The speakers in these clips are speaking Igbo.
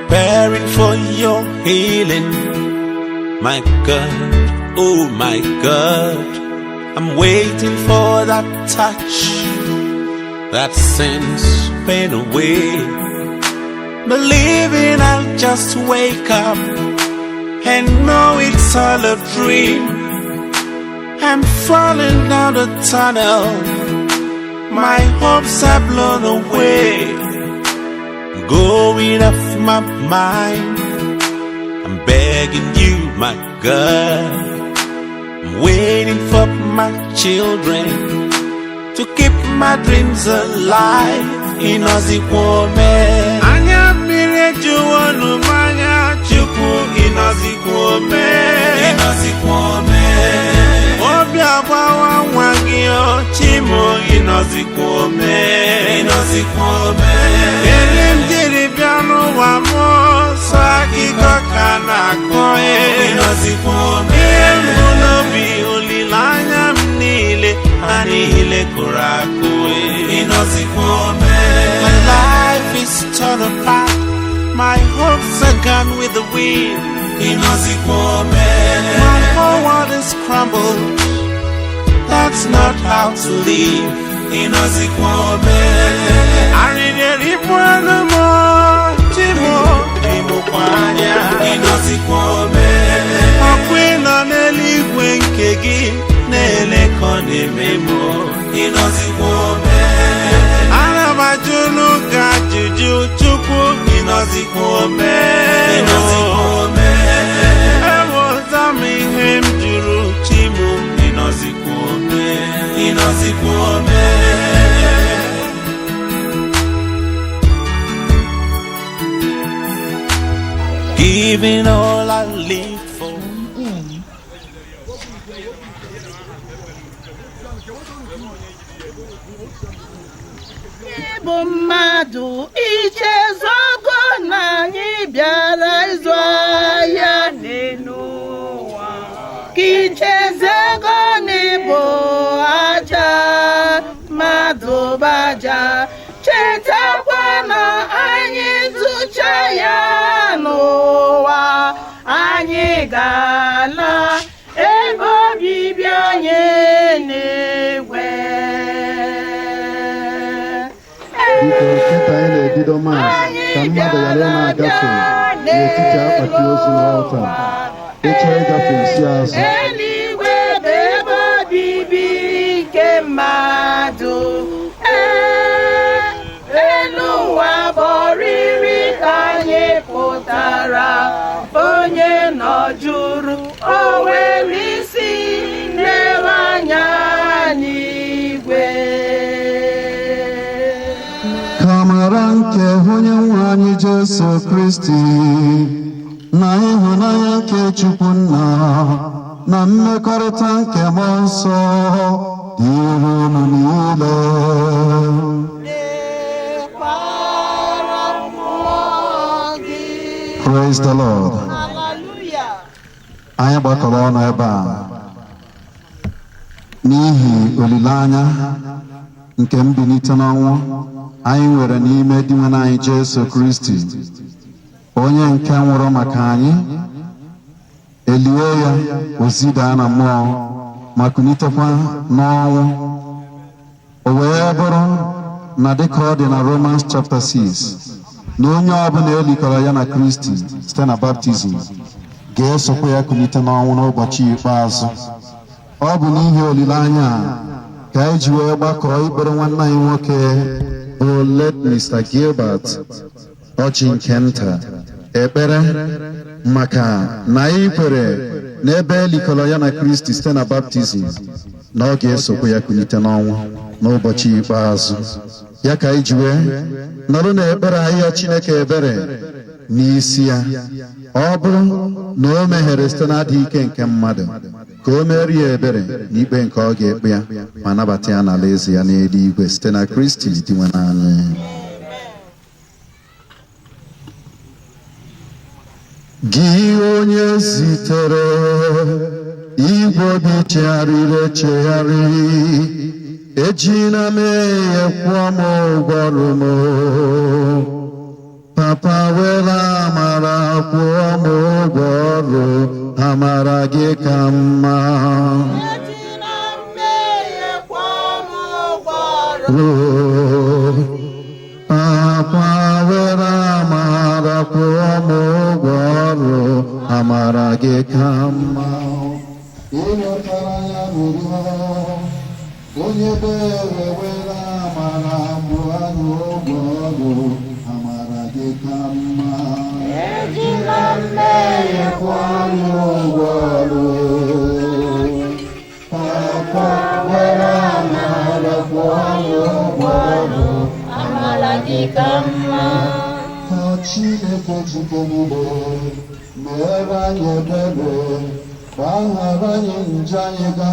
Preparing for your healing. My God, oh my God, I'm waiting for that touch that sends pain away. Believing I'll just wake up and know it's all a dream. I'm falling down the tunnel, my hopes are blown away. Going off my mind. I'm begging you, my God. I'm waiting for my children to keep my dreams alive. Ịnọzikwa ome. Anya mmiri ejuwonu m anya, Chukwu, ịnọzikwa ome. Ịnọzikwa ome. Obi agbawa nwa gị o, Chimo, ịnọzikwa ome. Ịnọzikwa ome. Ere m jiri bịa n'ụwa m, sọ akụkọ ka na-akọ e. Ịnọzikwa ome. Ihe m bụ n'obi, olileanya m niile, ha niile kụrụ akụ e. Ịnọzikwa ome. My life is torn apart. My hopes are gone with the wind. Ịnọzikwa ome. My whole world is crumbled. That's not how to live. Ịnọzikwa ome. Arịrị ibu ọnụ m, Chimo, ịmụkwa anya. Ịnọzikwa ome. Ọkụ ịnọ n'eluigwe nke gị na-ele ka ọ na-eme m. Ịnọzikwa ome. Ana m ajụ n'ụka ajụjụ, Chukwu, ịnọzikwa ome. Ịnọzikwa ome. Ewota m ihe m jụrụ, Chimo, ịnọzikwa ome. Ịnọzikwa ome. Giving all I live for. Ịbụ mmadụ ichezogo na anyị bịara ịzụ ahịa n'elu ụwa, ka ichezego na ịbụ aja, mmadụ bụ aja. Chetakwa na anyị zụcha ya n'ụwa, anyị ga-ala ebe obibi anyị n'igwe. Biko, kịta anyị na-ebido Mass, ka mmadụ ghara ị na-agafe n'etiti akpati ozu na altar. Ịchọọ ịgafe isi azụ. Eluigwe bụ ebe obibi nke mmadụ. Ee, elu ụwa bụ oriri ka anyị pụtara. Onye nọ jụrụ o nwere isi n'ebe anya n'igwe. Ka amara nke onye nwe anyị Jesu Kristi na ịhụnanya nke Chukwu Nna na mmekọrịta nke Mmụọ Nsọ dịrị unu niile. Dịkwara mmụọ gị. Praise the Lord. Hallelujah. Anyị gbakọrọ ọnụ ebe a n'ihi olileanya nke mbilite n'ọnwụ anyị nwere n'ime Dinwenụ anyị Jesu Kristi, onye nke nwụrụ maka anyị, elie ya, ozidaa na mmụọ, ma kunitekwa n'ọnwụ. O wee bụrụ na dịka ọ dị na Romans chapter 6, na onye ọbụla elikọrọ ya na Kristi site na baptizim ga-esokwa ya kulite n'ọnwụ n'ụbọchị ikpeazụ. Ọ bụ n'ihi olileanya a ka anyị ji wee gbakọọ ikpere nwanne anyị nwoke bụ late Mr. Gilbert Ọchị nke nta ekpere, maka na anyị kwere n'ebe elikọrọ ya na Kristi site na baptizim, na ọ ga-esokwa ya kulite n'ọnwụ n'ụbọchị ikpeazụ. Ya ka anyị ji wee nọrọ n'ekpere anyị ya Chineke ebere n'isi ya. Ọ bụrụ na o meghere site n'adịghị ike nke mmadụ, ka o merie ya ebere n'ikpe nke ọ ga-ekpe ya, ma nabata ya n'ala eze ya n'eluigwe, site na Kristi Dinwenụ anyị. Gị onye zitere igwe obi chegharịrị echegharị, ejina mmehie kwụọ m ụgwọ ọrụ m. Papa, were amara. kwụọ m ụgwọ ọrụ, amara gị ka mma. Ejila mmehie kwụọ m ụgwọ ọrụ. Papa were amara kwụọ m ụgwọ ọrụ, amara gị ka mma. Ịlọtara ya ruru onye ebere, were amara kwụọ anyị ụgwọ ọrụ, amara gị ka mma. Ejila mmehie kwụọ anyị ụgwọ ọrụ. Papa were amara kwụọ anyị ụgwọ ọrụ. Amara gị ka mma. Ka Chineke jike niile mere anyị ebere, gbaghara anyị njọ anyị, ga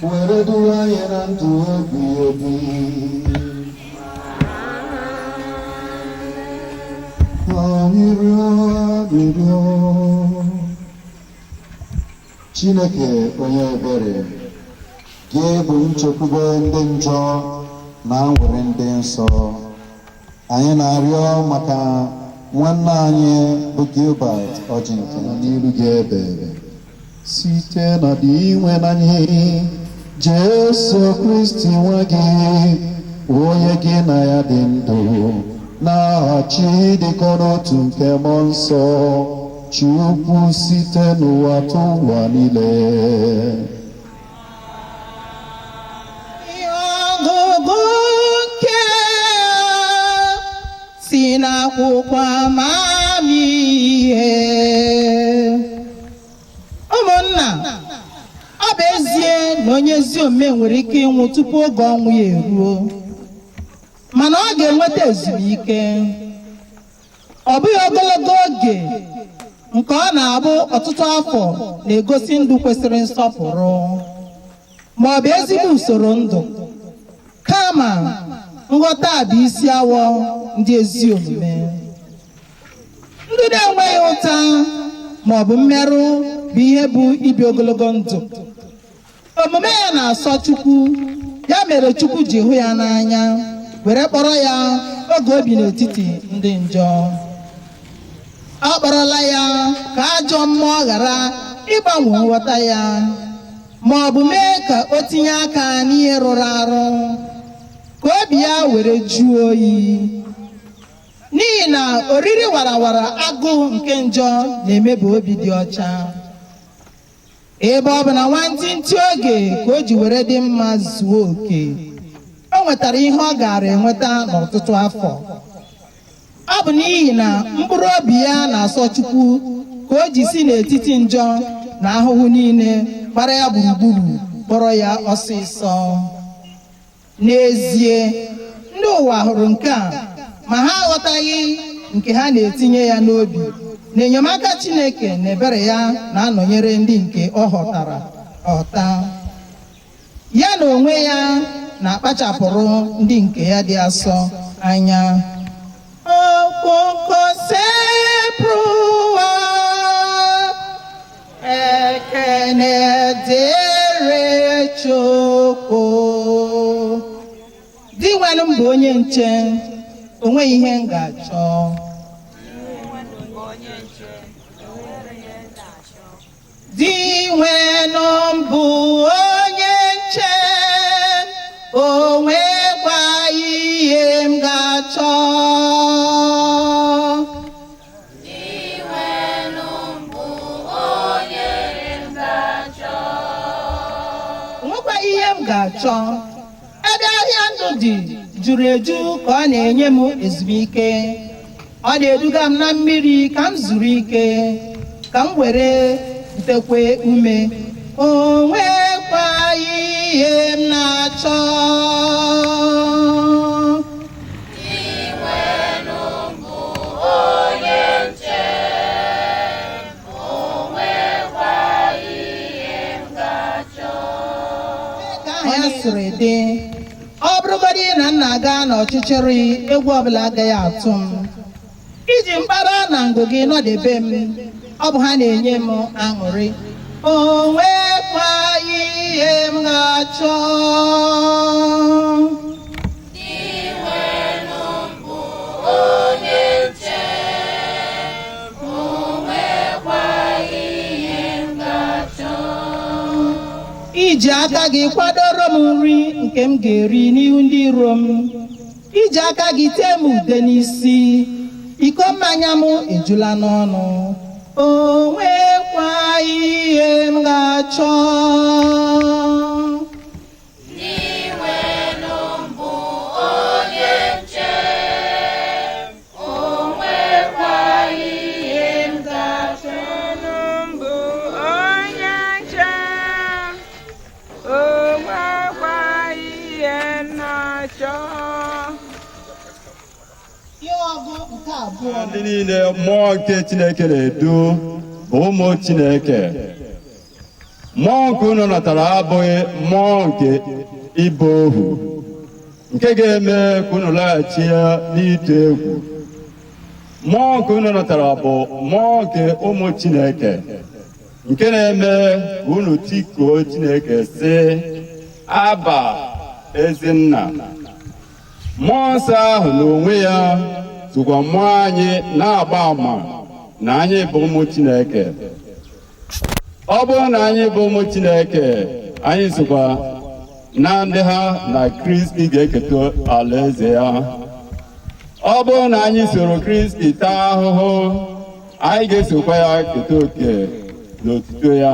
were duru anyị na ndụ ebi ebi. Anyị rịọ arịrịọ. Chineke onye ebere, gị bụ nchekwube ndị njọ na nwere ndị nsọ. Anyị na-arịọ maka nwanne anyị bụ Gilbert Ọjị nke nọ n'iru gị ebere site na dị inwe anyị Jesu Kristi nwa gị, onye gị na ya dị ndụ na-achị dịkọ n'otu nke mmụọ nsọ Chukwu site n'ụwa tụ ụwa niile. Ihe ọgụgụ nke si n'akwụkwọ amamihe. Ụmụnna, ọ bụ ezie na onye ezi omume nwere ike ịnwụ tupu oge ọnwụ ya eruo, mana ọ ga-enweta ezumike. Ọ bụghị ogologo oge nke ọ na-abụ ọtụtụ afọ na-egosi ndụ kwesịrị nsọpụrụ ma ọ bụ ezigbo usoro ndụ, kama nghọta bụ isi awọ ndị ezi omume. Ndụ na-enweghị ụta ma ọ bụ mmerụ bụ ihe bụ ibi ogologo ndụ. Omume ya na-asọ Chukwu, ya mere Chukwu ji hụ ya n'anya were kpọrọ ya oge o bi n'etiti ndị njọ. Ọ kpọrọla ya ka ajọ mmụọ ghara ịgbanwe nghọta ya ma ọ bụ mee ka o tinye aka n'ihe rụrụ arụ, ka obi ya were jụọ oyi, n'ihi na oriri warawara agụụ nke njọ na-emebi obi dị ọcha. Ebe ọ bụ na nwantịntị oge ka o ji were dị mma zuo oke, o nwetara ihe ọ gaara enweta n'ọtụtụ afọ. Ọ bụ n'ihi na mkpụrụ obi ya na-asọ Chukwu ka o ji si n'etiti njọ na ahụhụ niile gbara ya gburugburu kpọrọ ya ọsịsọ. N'ezie, ndị ụwa hụrụ nke a, ma ha aghọtaghị nke ha na-etinye ya n'obi na enyemaka Chineke na ebere ya na-anọnyere ndị nke ọ ghọtara ọta. Ya na onwe ya na-akpachapụrụ ndị nke ya dị asọ anya. Okpoko sepụwa, ekene dịrị Chukwu. Dinwenụ m bụ onye nche, o nweghị ihe m ga-achọ. Dinwenụ m bụ onye nche, o nwekwaghị ihe m ga-achọ. O nwekwaghị ihe m ga-achọ. Ebe ahịa ndụ dị juru eju ka ọ na-enye m ezumike. Ọ na-eduga m na mmiri ka m zuru ike, ka m were butekwe ume. O nwekwaghị ihe m na-achọ. Ka aha ya siri dị, ọ bụrụgodị na m na-aga n'ọchịchịrị, egwu ọbụla agaghị atụ m. Iji mkpara na ngụ gị nọdebe m, ọ bụ ha na-enye m aṅụrị. O nwekwaghị ihe m ga-achọ. Iji aka gị kwadoro m nri nke m ga-eri n'ihu ndị iro m. Iji aka gị tee m ude n'isi. Iko mmanya m ejula n'ọnụ. O nwekwa ihe m ga-achọ. N'inwenụ mbụ onye nche, o nwekwaghị ihe m ga-achọ. Mbụ onye nche, o nwekwaghị ihe m na-achọ. Ihe ọgụ nke abụọ. Ndị niile mmụọ nke Chineke na-edu bụ ụmụ Chineke. Mmụọ nke unu natara abụghị mmụọ nke ịbụ ohu, nke ga-eme ka unu laghachi n'ịtụ egwu. Mmụọ nke unu natara bụ mmụọ nke ụmụ Chineke, nke na-eme ka unu tikuo Chineke sị, "Aba, ezi nna." Mmụọ nsọ ahụ n'onwe ya sokwa mmụọ anyị na-agba àmà na anyị bụ ụmụ Chineke. Ọ bụrụ na anyị bụ ụmụ Chineke, anyị sokwa na ndị ha na Kristi ga-eketa alaeze ya. Ọ bụrụ na anyị soro Kristi taa ahụhụ, anyị ga-esokwa ya keta oke n'otuto ya.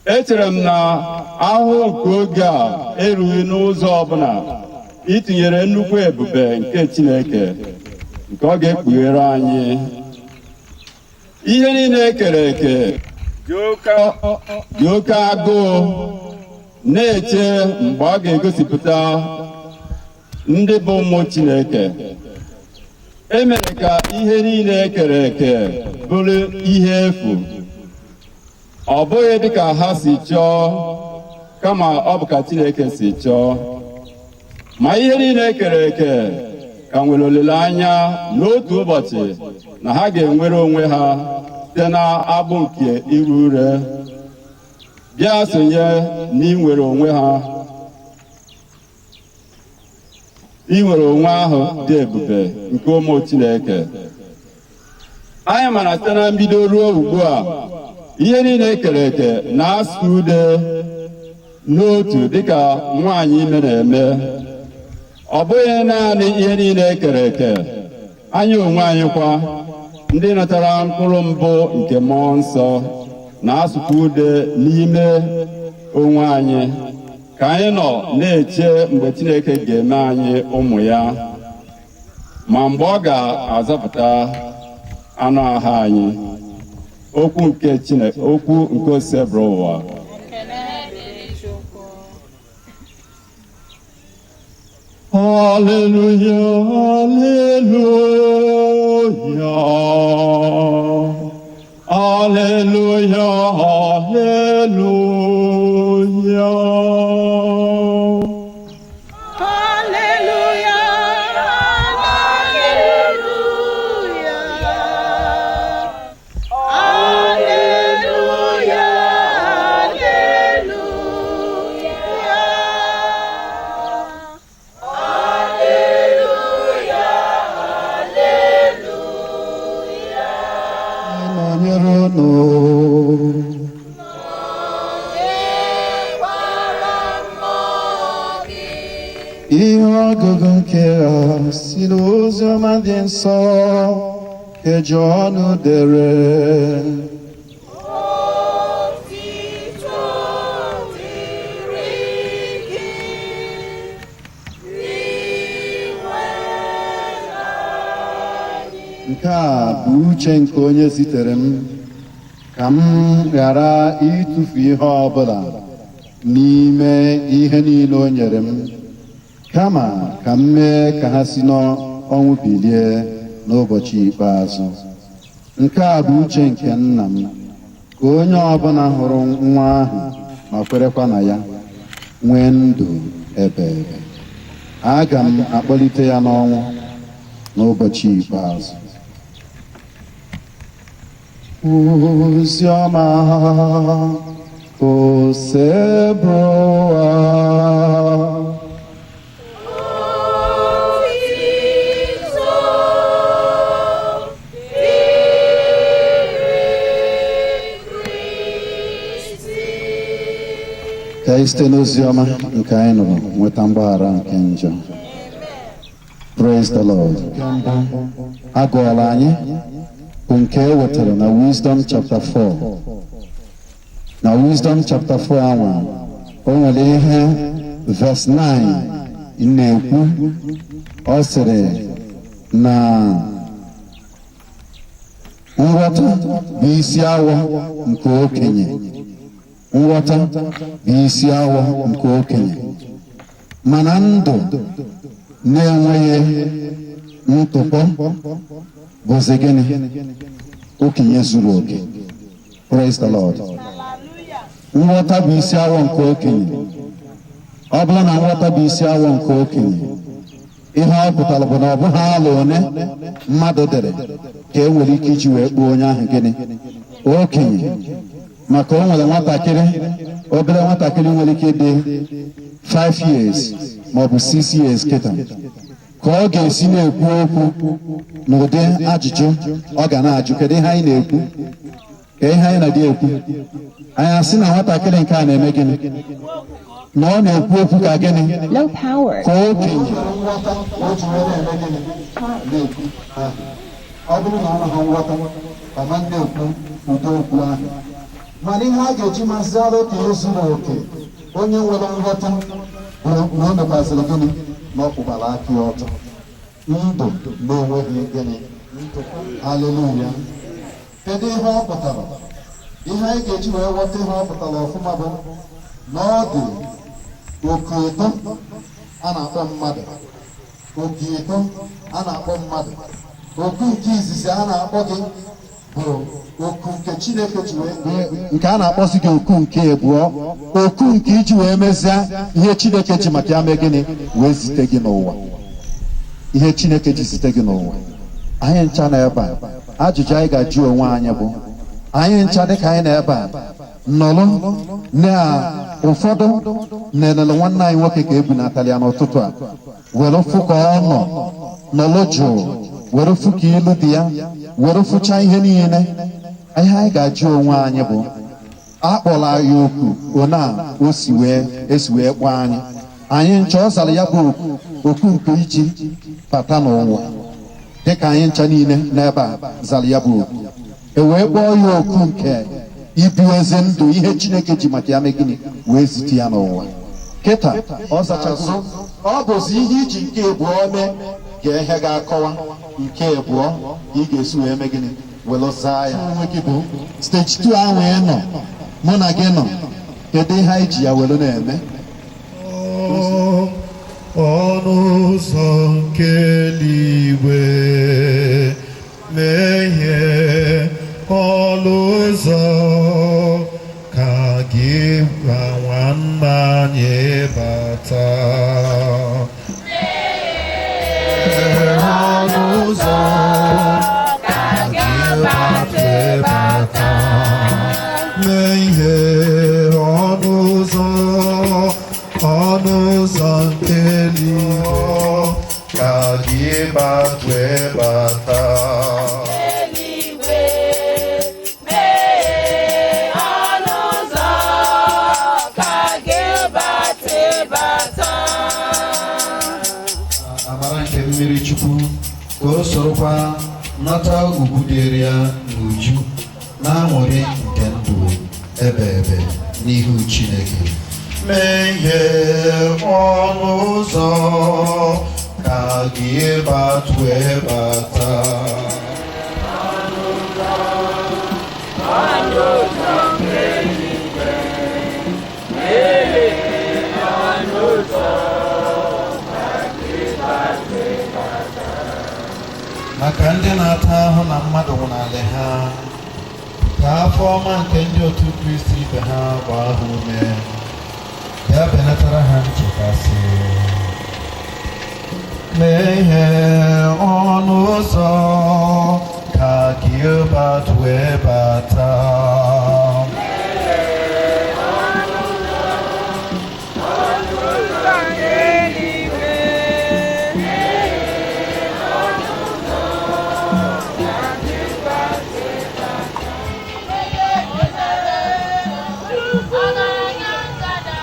Echere m na ahụhụ nke oge a erughị n'ụzọ ọbụla itinyere nnukwu ebube nke Chineke nke ọ ga-ekpughere anyị. Ihe niile e kere eke dị oke agụụ na-eche mgbe ọ ga-egosipụta ndị bụ ụmụ Chineke. E mere ka ihe niile e kere eke bụrụ ihe efu, ọ bụghị dịka ha si chọọ, kama ọ bụ ka Chineke si chọọ. Ma ihe niile e kere eke ka nwere olileanya n'otu ụbọchị na ha ga-enwere onwe ha site n'agbụ nke ire ure, bịa sonye n'inwere onwe ha, inwere onwe ahụ dị ebube nke ụmụ Chineke. Anyị mara site na mbido ruo ugbu a, ihe niile e kere eke na-asụ ude n'otu dịka nwaanyị ime na-eme. Ọ bụghị naanị ihe niile e kere eke, anyị onwe anyị kwa, ndị natara mkpụrụ mbụ nke mmụọ nsọ, na-asụkwa ude n'ime onwe anyị ka anyị nọ na-eche mgbe Chineke ga-eme anyị ụmụ ya, ma mgbe ọ ga-azọpụta anụ ahụ anyị. Okwu nke Chineke, okwu nke Osebụrụwa. Hallelujah, hallelujah, hallelujah, hallelujah. Hallelujah, hallelujah, hallelujah, hallelujah. Nọnyere unu. Nyekwara mmụọ gị. Ihe ọgụgụ nke a si n'oziọma dị nsọ nke Jọn dere. Otito dịrị gị, Dinwenụ anyị. Nke a bụ uche nke onye zitere m, ka m ghara ịtụfu ihe ọbụla n'ime ihe niile o nyere m, kama ka m mee ka ha si n'ọnwụ bilie n'ụbọchị ikpeazụ. Nke a bụ uche nke nna m, ka onye ọbụla hụrụ nwa ahụ ma kwerekwa na ya nwee ndụ ebe ebe. Aga m akpọlite ya n'ọnwụ n'ụbọchị ikpeazụ. Oziọma Osebụrụwa. Otito dịrị Kristi. Ka anyị site n'ozi ọma nke anyị nụrụ nweta mgbaghara nke njọ. Praise the Lord. Nke mbụ agụọla anyị bụ nke e wetara na Wisdom chapter 4. Na Wisdom chapter 4 anwa, o nwere ihe verse 9 na-ekwu. Ọ sịrị na nghọta bụ isi awọ nke okenye. Nghọta bụ isi awọ nke okenye, mana ndụ na-enweghị ntụpọ bụzi gịnị? Okenye zuru oke. Praise the Lord. Nghọta bụ isi awọ nke okenye. Ọ bụrụ na nghọta bụ isi awọ nke okenye, ihe ọ pụtara bụ na ọ bụghị ala one mmadụ dere ka e nwere ike iji wee kpọọ onye ahụ gịnị? Okenye. Maka o nwere nwatakịrị, obere nwatakịrị nwere ike ịdị 5 years maọbụ 6 years kịta, ka ọ ga-esi na-ekwu okwu n'ụdị ajụjụ ọ ga na-ajụ, kedu ihe anyị na-ekwu, ka ihe anyị na-adị ekwu. Anyị asị na nwatakịrị nke a na-eme gịnị? Na ọ na-ekwu okwu ka gịnị? Low power. Ka okenye. Ọ bụrụ na ọ ha nghọta, ọma na-ekwu ụdị okwu ahụ. Mana ihe a ga-eji masịara okenye zuru oke, onye nwere nghọta, bụ na o mekwazịrị gịnị? Na ọ kwụbara aka ya ọtọ, ndụ na-enweghị gịnị? Haleluya. Kedu ihe ọ pụtara? Ihe anyị ga-eji wee ghọta ihe ọ pụtara ọfụma bụ na ọ dị oke ụtọ a na-akpọ mmadụ, oke ụtọ a na-akpọ mmadụ. Oku nke izizi a na-akpọ gị bụ oku nke Chineke ji wee, nke a na-akpọzi gị oku nke abụọ, oku nke iji wee mezie ihe Chineke ji maka ya mee gịnị? Wee zite gị n'ụwa. Ihe Chineke ji zite gị n'ụwa. Anyị ncha na ebe a, ajụjụ anyị ga-ajụ onwe anyị bụ, anyị ncha dịka anyị na ebe a nọrọ na ụfọdụ na-elele nwanne anyị nwoke ka ebunatara ya n'ụtụtụ a, were fụ ka ọ nọ nọrọ jụụ, were fụ ka ilu dị ya, were fụchaa ihe niile. Ihe anyị ga-ajụ onwe anyị bụ, akpọrọ anyị oku ona o si wee esi wee kpọọ anyị, anyị ncha ọ zara ya bụ oku, oku nke iji bata n'ụwa, dịka anyị ncha niile n'ebe a zara ya bụ oku, e wee kpọọ ya oku nke ibi ezi ndụ, ihe Chineke ji maka ya mee gịnị? Wee zite ya n'ụwa. Kịta ọ zachazụ, ọ bụzi ihe iji nke abụọ mee ka ihe ga-akọwa nke abụọ ka ị ga-esi wee mee gịnị? Were zaa ya. Onwe gị bụ stage 2 ahụ ị nọ, mụ na gị nọ, kedu ihe anyị ji ya were na-eme? Ọnụ ụzọ nke eluigwe, meghee ọnụ ụzọ ka gị gwa nwanne anyị bata. Ọnụ ụzọ ka gị bata. Meghee ọnụ ụzọ, ọnụ ụzọ nke eluigwe, ka gị bata. Eluigwe, meghee ọnụ ụzọ ka gị bata. Amara nke mmiri Chukwu ka o sorokwa nata ugwu dịrị ya n'uju na aṅụrị nke ndụ ebe ebe n'ihu Chineke. Meghee ọnụ ụzọ ka gị bata. Maka ndị na-ata ahụ na mmadụ nwụnalị ha, ka afọ ọma nke ndị otu Kristi ibe ha gbaa ha ume, ya benatara ha nchekasị. Meghee ọnụ ụzọ ka Gilbert wee bata. Ụzọ eluigwe. Ọgaranya ngada.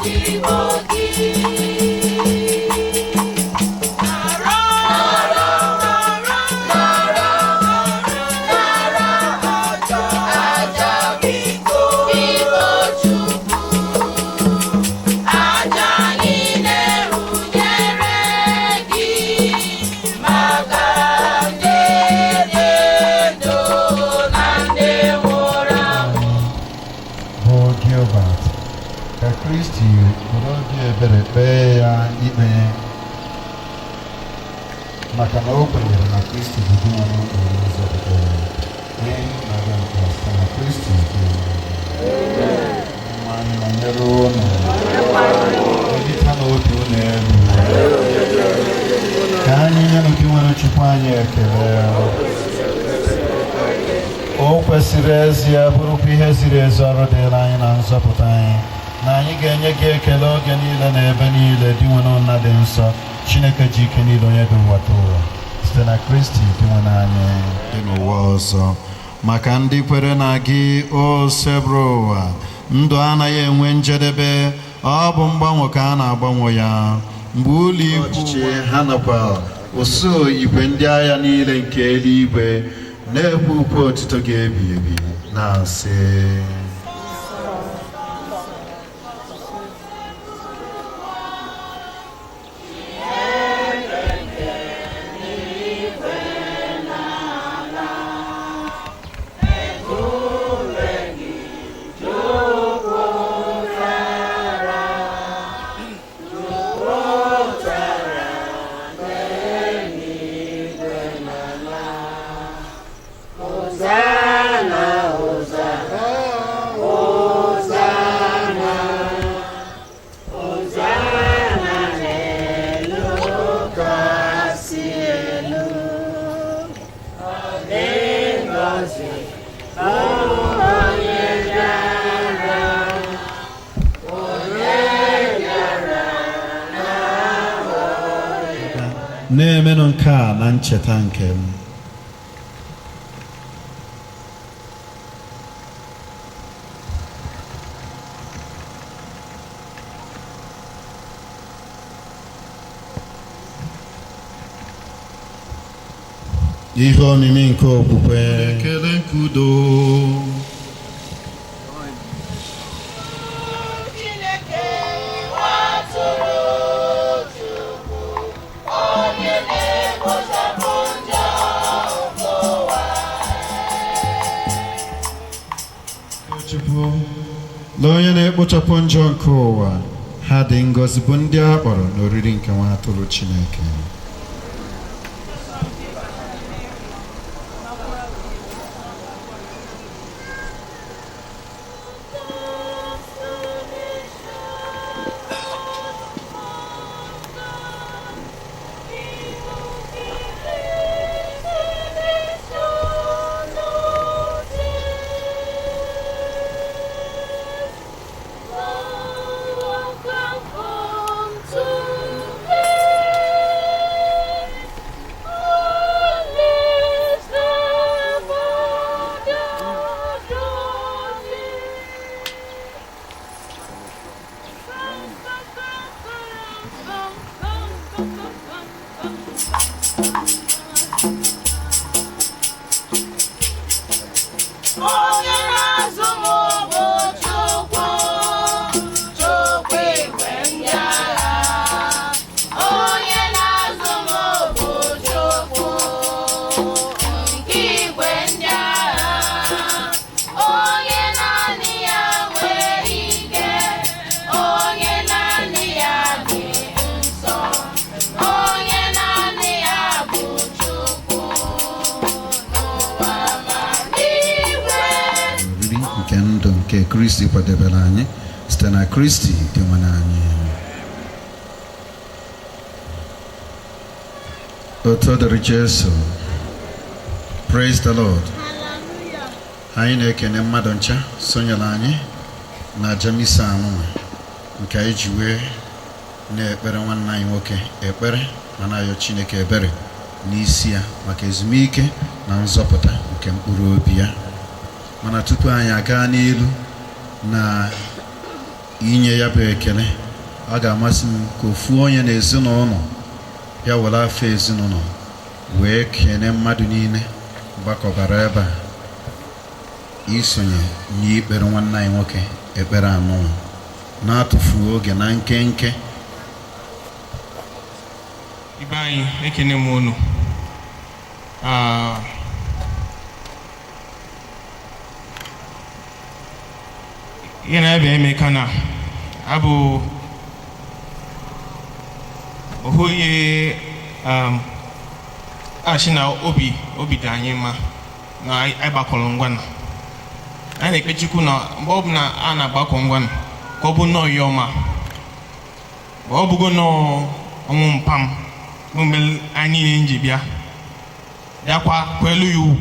odibo gị. Nara, nara, nara, nara aja, biko, biko Chukwu. Aja anyị na-erunyere gị maka ndị dị ndụ na ndị nwụrụ anwụ. Bụ Gilbert, ka Kristi were obi ebere kpee ya ikpe maka na o kwenyere na Kristi bụ Dinwenụ onye nzọpụta ya. Anyị na-arịọ nke a site na Kristi bụ Onyenwe anyị nọnyere unu. Welite n'obi unu elu. Ka anyị nyenụ Dinwenụ Chukwu anyị ekele. O kwesịrị ezie, bụrụkwa ihe ziri ezi, ọrụ dịrị anyị na nzọpụta anyị, na anyị ga-enye gị ekele oge niile na ebe niile, Dinwenụ Nna dị nsọ, Chineke ji ike niile, onye dị ụwa tụ ụwa, site na Kristi Dinwenụ anyị. Dị n'ụwa ọzọ maka ndị kwere na gị, o sebụrụ ụwa, ndụ anaghị enwe njedebe. Ọ bụ mgbanwe ka a na-agbanwe ya mgbe ụlọ ikwu ọchịchị ha nakwa usuu igwe ndị agha niile nke eluigwe na-ekwe ukwe otuto gị ebi ebi na-asị: Hosanna, Hosanna, Hosanna, Hosanna n'elu kasị elu. Ọ dị ngọzi bụ onye bịara, onye bịara Na-emenụ nke a na ncheta nke m. Ihe omimi nke okwukwe. Ekele nke udo. Chineke, nwa atụrụ Chukwu, onye na-ekpochapụ njọ nke ụwa. Chukwu, lee onye na-ekpochapụ njọ nke ụwa. Ha dị ngọzi bụ ndị a kpọrọ n'oriri nke nwa atụrụ Chineke. Onye na-azụ m bụ Chukwu, Chukwu igwe ndị agha. Onye na-azụ m bụ Chukwu nke igwe ndị agha. Onye naanị ya nwere ike, onye naanị ya dị nsọ, onye naanị ya bụ Chukwu n'ụwa ma n'igwe. Oriri nke ndụ nke Kristi kwadebere anyị, site na Kristi Dinwenụ anyị. Otu dịrị Jesu. Praise the Lord. Anyị na-ekene mmadụ ncha sonyere anyị na aja misa anụnwa nke anyị ji wee na-ekpere nwanne anyị nwoke ekpere ma na-ayọ Chineke ebere n'isi ya maka ezumike na nzọpụta nke mkpụrụ obi ya. Mana tupu anyị aga n'elu na Inye ya bụ ekele, ọ ga-amasị m ka ofu onye na ezinụlọ ya were afọ ezinụlọ wee kene mmadụ niile gbakọbara ebe a isonye n'ikpere nwanne anyị nwoke ekpere anụnwa na-atụfughị oge na nkenke. Ibe anyị, ekene m unu. Ihe na-abịa Emeka na abụ ohu ihe achị na obi dị anyị mma na anyị gbakọrọ ngwa na anyị na-ekpe Chukwu na mgbe ọ bụla a na-agbakọ ngwa na ka ọ bụ nnọọ ihe ọma, ọ bụgo nnọọ ọnwụ mpam bụ mgbe anyị niile ji bịa bịakwa kwelu ya ugwu.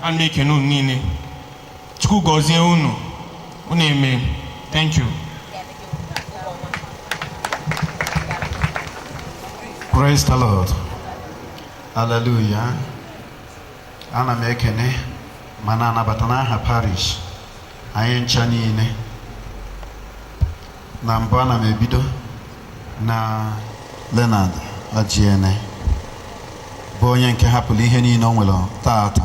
Ana m ekene unu niile. Chukwu gọzie unu, unu eme. Thank you. Praise the Lord. Hallelujah. Ana m ekene ma na-anabata n'aha parish anyị ncha niile. Na mbụ, ana m ebido na Leonard Ojiene, bụ onye nke hapụrụ ihe niile o nwere tata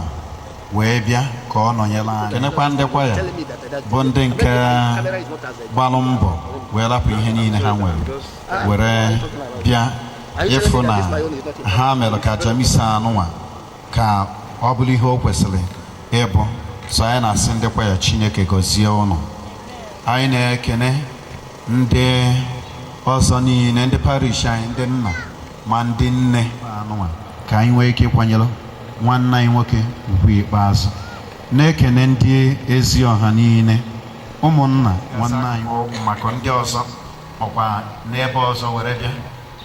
wee bịa ka ọ nọnyere anyị. Kenekwa ndị kwaya bụ ndị nke gbalụ mbọ wee rapụ ihe niile ha nwere were bịa ịfụ na ha mere ka jamisa anụnwa ka ọ bụrụ ihe o kwesịrị ịbụ. So anyị na-asị ndị kwaya, Chineke gọzie ụnụ. Anyị na-ekene ndị ọzọ niile, ndị parish anyị, ndị nna ma ndị nne anụnwa, ka anyị nwee ike ịkwanyere nwanne anyị nwoke ugwu ikpeazụ. Na-ekene ndị ezi ọha niile, ụmụnna nwanne anyị maka ndị ọzọ ọkwa n'ebe ọzọ were bịa.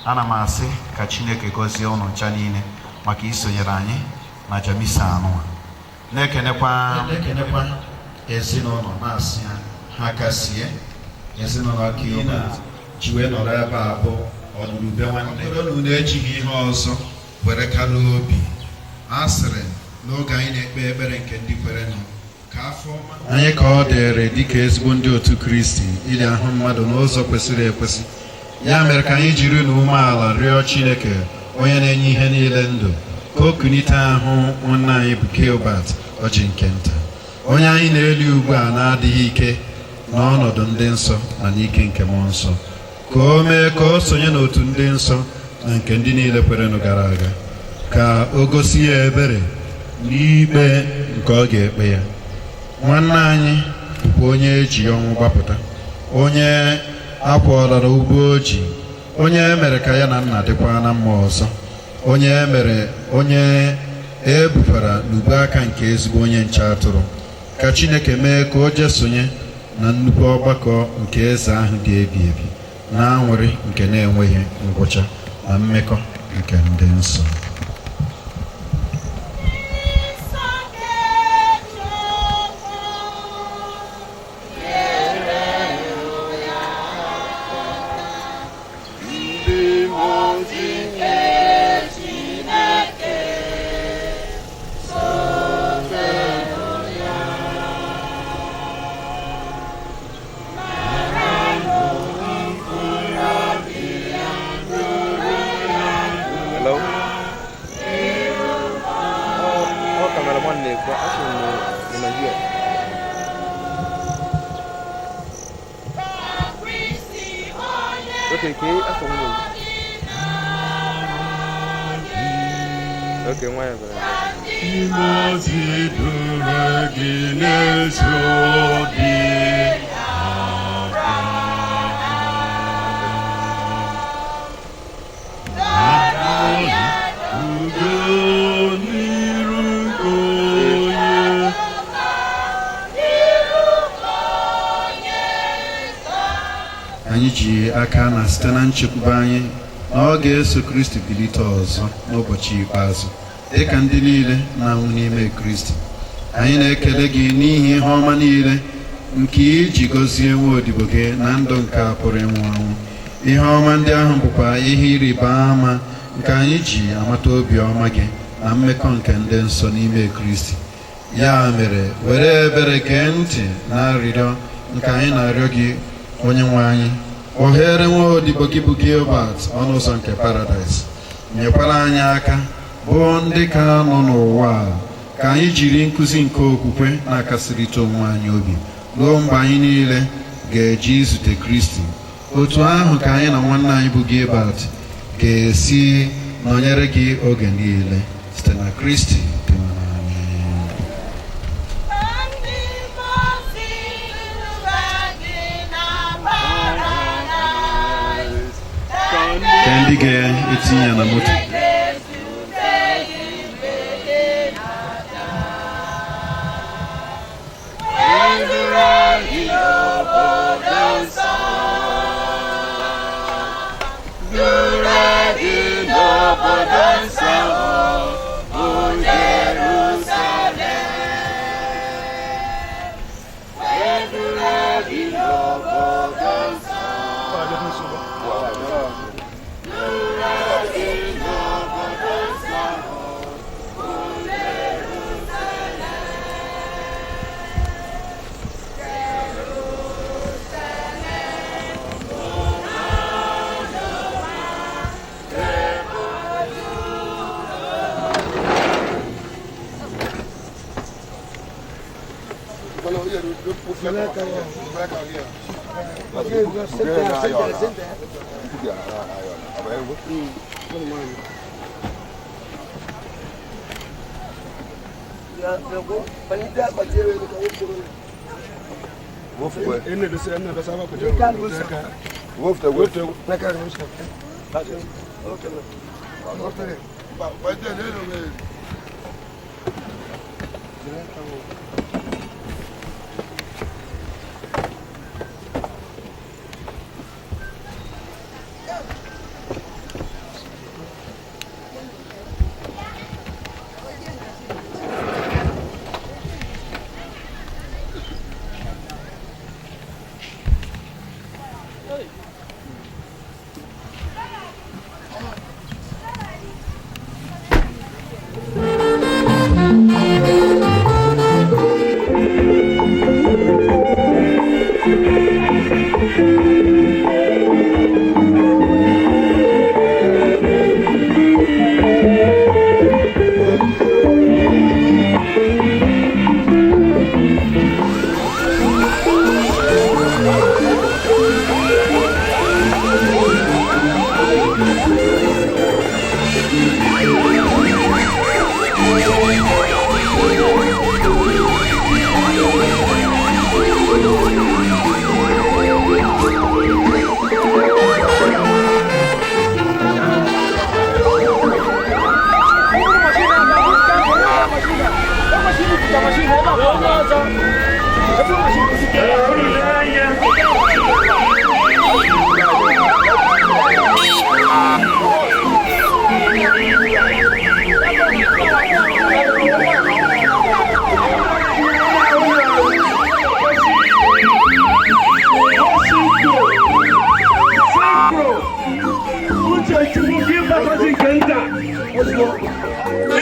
Ana m asị ka Chineke gọzie ụnụ ncha niile maka isonyere anyị na jamisa anụnwa. Na-ekenekwa ezinụlọ, na-asị ha ha kasie ezinụlọ ka ji wee nọrọ ebe a bụ ọnụrube nwanne. Ọ bụrụ na unu ejighị ihe ọzọ were karịa obi a sịrị n'oge anyị na-ekpe ekpere nke ndị kwerenụ, ka afọ ọma anyị ka ọ dịrị dịka ezigbo ndị otu Kristi ili ahụ mmadụ n'ụzọ kwesịrị ekwesị. Ya mere, ka anyị jiri na umeala rịọ Chineke, onye na-enye ihe niile ndụ, ka o kunite ahụ nwanne anyị bụ Gilbert Ọjị nke nta, onye anyị na-eli ugbu a na-adịghị ike n'ọnọdụ ndị nsọ na n'ike nke mmụọ nsọ, ka o mee ka o sonye n'otu ndị nsọ na nke ndị niile kwerenụ gara aga, ka o gosi ya ebere n'ikpe nke ọ ga-ekpe ya. Nwanne anyị bụkwa onye eji ọnwụ gbapụta, onye akwọlara ugbo oji, onye emere ka ya na nna dịkwa na mma ọzọ, onye emere onye ebukwara n'ubu aka nke ezigbo onye nche atụrụ. Ka Chineke mee ka o jee sonye na nnukwu ọgbakọ nke eze ahụ dị ebi ebi na aṅụrị nke na-enweghị ngwụcha na mmekọ nke ndị nsọ. Hello? Ọ cameraman na-ekwu, asị m na Nigeria. Okay, ka afọ m na-ekwu. Okay, nwayọ gwara ya. Ngọzi duru gị n'ezi obi. Ugo n'iru nke onye. Anyị ji aka na site na nchekwube anyị na ọ ga-eso Kristi bilite ọzọ n'ụbọchị ikpeazụ, dịka ndị niile na-anwụ n'ime Kristi. Anyị na-ekele gị n'ihi ihe ọma niile nke iji gọzie nwa odibo gị na ndụ nke a pụrụ ịnwụ anwụ. Ihe ọma ndị ahụ bụkwa ihe ịrịba ama nke anyị ji amata obi ọma gị na mmekọ nke ndị nsọ n'ime Kristi. Ya mere, were ebere gee ntị na arịrịọ nke anyị na-arịọ gị. Onye nwe anyị, kpọghere nwa odibo gị bụ Gilbert ọnụ ụzọ nke paradaịs. Nyekwara anyị aka bụ ndị ka nọ n'ụwa a, ka anyị jiri nkụzi nke okwukwe na-akasịrịta onwe anyị obi ruo mgbe anyị niile ga-eji izute Kristi. Otu ahụ ka anyị na nwanne anyị bụ Gilbert ga-esi nọnyere gị oge niile site na Kristi dị anyị. Ndị mmụọ si gị na paradaịs. Ka ndị ga-etinye ya na moto. Ga-ezute gị mgbe ị na-abịa. Wee duru gị n'obodo nsọ. Duru gị n'obodo nsọ bụ Jerusalem. Wee duru gị n'obodo nsọ.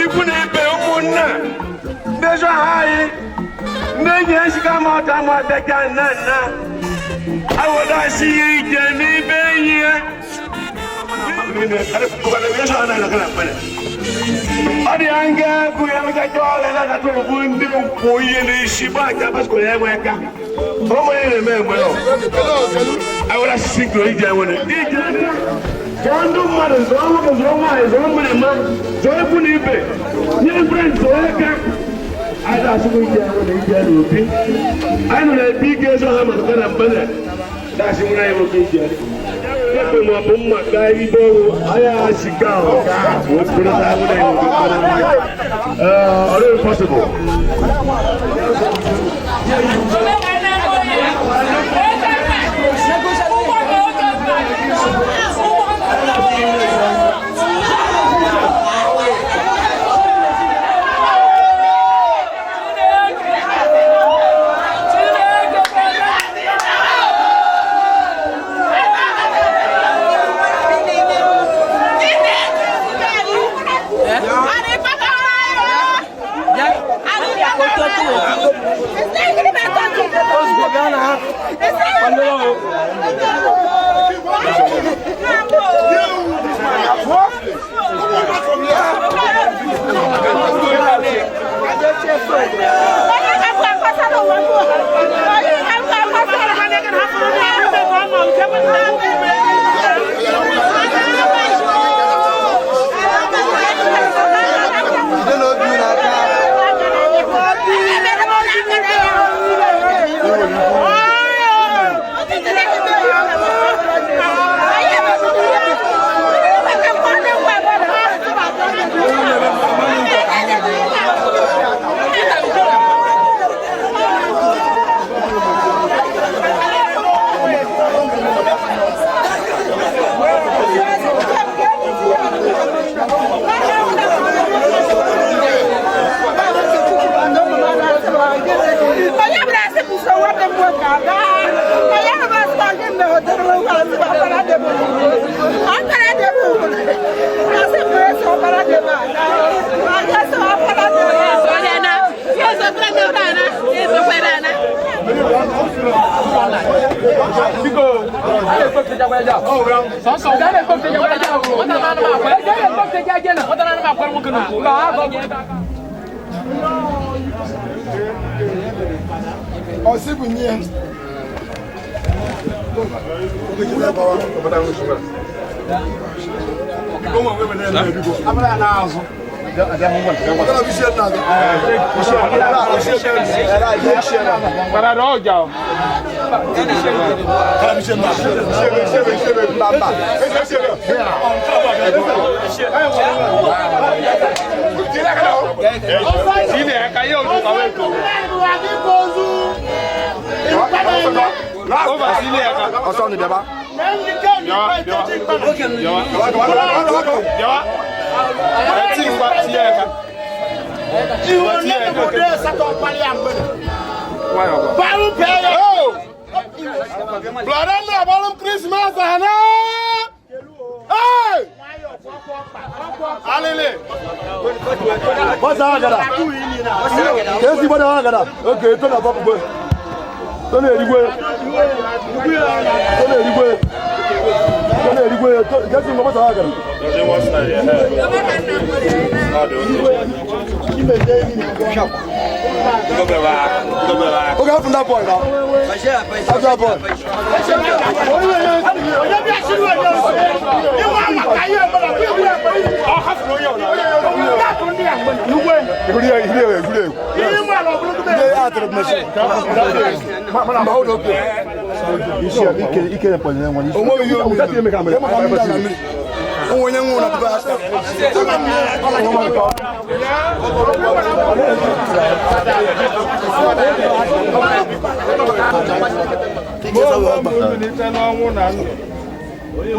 Ikwu na ibe, ụmụnna, ndị ezi ọha anyị, ndị enyi esika ma ọta ma bịa nna nna awụdasi ya ike n'ibe enyi ya. Ọ dị ya nga egwu ya mekacha ọrịa na-agatụrụ bụ ndị nkwụ ihe n'isi bụ aja baskọrọ ya enwe aka ụmụ ya na-eme enwe awụdasisi nke ije nwere ije aka zụọ ndị mmadụ, zụọ nwoke, zụọ nwaanyị, zụọ mmiri mma, zụọ ikwu na ibe, nye frend, zụọ aka anyị na-asụkwa ije ahụ na ije n'obi anyị nọ na-ebi ike ezo ha maka na mgbene dasị nwere anyị nwoke ije ebe ma ọ bụ mma ka ibe ọrụ anyị asị ka ọ bụrụ na ahụ na enwe ọ dịghị possible.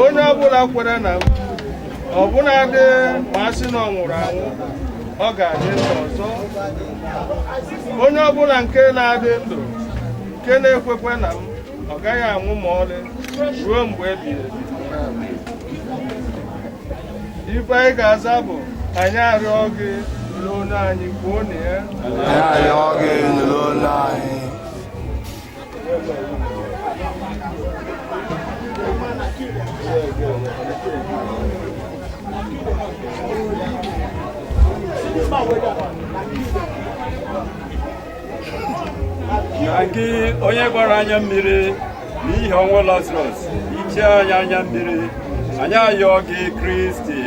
Onye ọbụla kwere na m, ọbụnadị ma a sị na ọ nwụrụ anwụ, ọ ga-adị ndụ ọzọ. Onye ọbụla nke na-adị ndụ, nke na-ekwekwe na m, ọ gaghị anwụ ma ọlị ruo mgbe ebighị ebi. Ife anyị ga-aza bụ, anyị arịọ gị nụrụ olu anyị, kwuo na ya. Anyị arịọ gị nụrụ olu anyị. Na gị onye gbara anya mmiri n'ihi ọnwụ Lazarọs, iche anyị anya mmiri, anyị ayọ gị Kristi.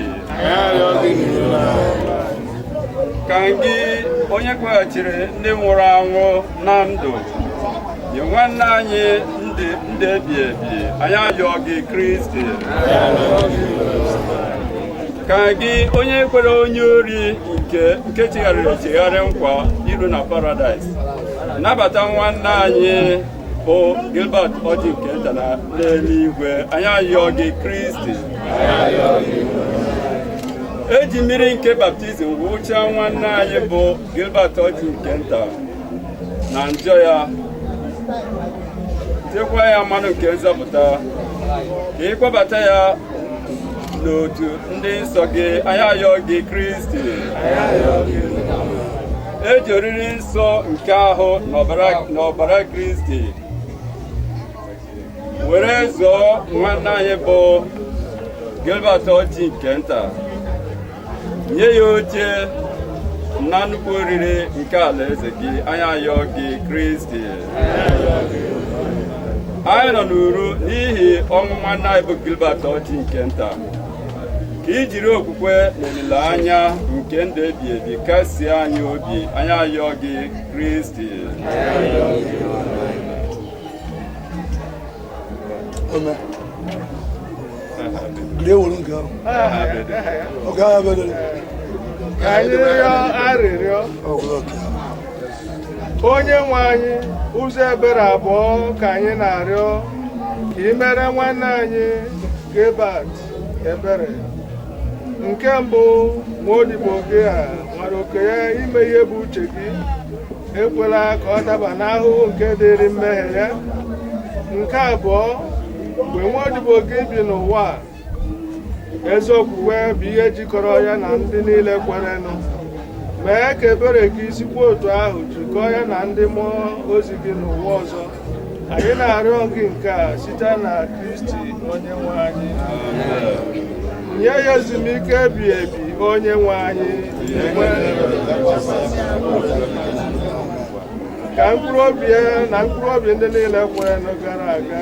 Ka gị onye kweghachiri ndị nwụrụ anwụ na ndụ, nye nwanne anyị ndụ ebi ebi, anyị ayọ gị Kristi. Ka gị onye kwere onye ori nke chegharịrị echegharị nkwa iru na paradaịs, nabata nwanne anyị bụ Gilbert Ọjị nke nta n'eluigwe, anyị ayọ gị Kristi. Eji mmiri nke baptizim wụchaa nwanne anyị bụ Gilbert Ọjị nke nta na njọ ya, tekwa ya mmanụ nke nzọpụta, ka ịkpọbata ya n'otu ndị nsọ gị, anyị ayọ gị Kristi. Eji oriri nsọ nke ahụ na ọbara Kristi were zụọ nwanne anyị bụ Gilbert Ọjị nke nta, nye ya oche Na nnukwu oriri nke alaeze gị, anyị ayọ gị, Kristi. Anyị nọ n'uru n'ihi ọnwụ nwanne anyị bụ Gilbert Ọjị nke nta, ka i jiri okwukwe na olileanya nke ndụ ebi ebi kasie anyị obi, anyị ayọ gị, Kristi. Amen. Ka anyị rịọ arịrịọ. Onye nwe anyị, ụzọ ebere abụọ ka anyị na-arịọ ka ị mere nwanne anyị Gilbert ebere. Nke mbụ, nwa odibo gị a nwere oke ya ime ihe bụ uche gị, ekwela ka ọ daba n'ahụhụ nke dịrị mmehie ya. Nke abụọ, mgbe nwa odibo gị bi n'ụwa a, ezi okwukwe bụ ihe jikọrọ ya na ndị niile kwerenụ. Mee ka ebere gị sikwa otu ahụ jikọọ ya na ndị mmụọ ozi gị n'ụwa ọzọ. Anyị na-arịọ gị nke a site na Kristi onye nwe anyị. Nye ya ezumike ebighị ebi, onye nwe anyị. Ka mkpụrụ obi ya na mkpụrụ obi ndị niile kwerenụ gara aga.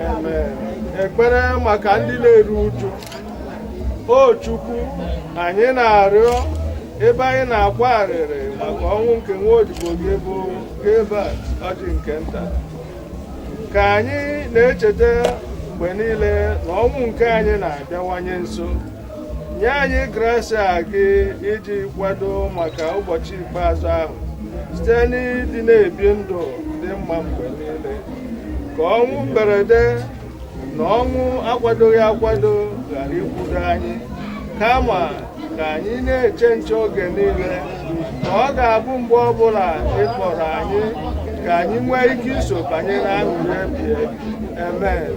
Amen. Ekpere maka ndị na-eru uju. O Chukwu, anyị na-arịọ ebe anyị na-akwa arịrị maka ọnwụ nke nwa odibo gị bụ Gilbert Ọjị nke nta, ka anyị na-echeta mgbe niile na ọnwụ nke anyị na-abịawanye nso. Nye anyị grasia gị iji kwado maka ụbọchị ikpeazụ ahụ site n'ịdị na-ebi ndụ dị mma mgbe niile, ka ọnwụ mberede na ọnwụ akwadoghị akwado ghara ikwudo anyị, kama ka anyị na-eche nche oge niile, ka ọ ga-abụ mgbe ọbụla ị kpọrọ anyị ka anyị nwee ike iso banye n'aṅụrị ebighị ebi. Amen.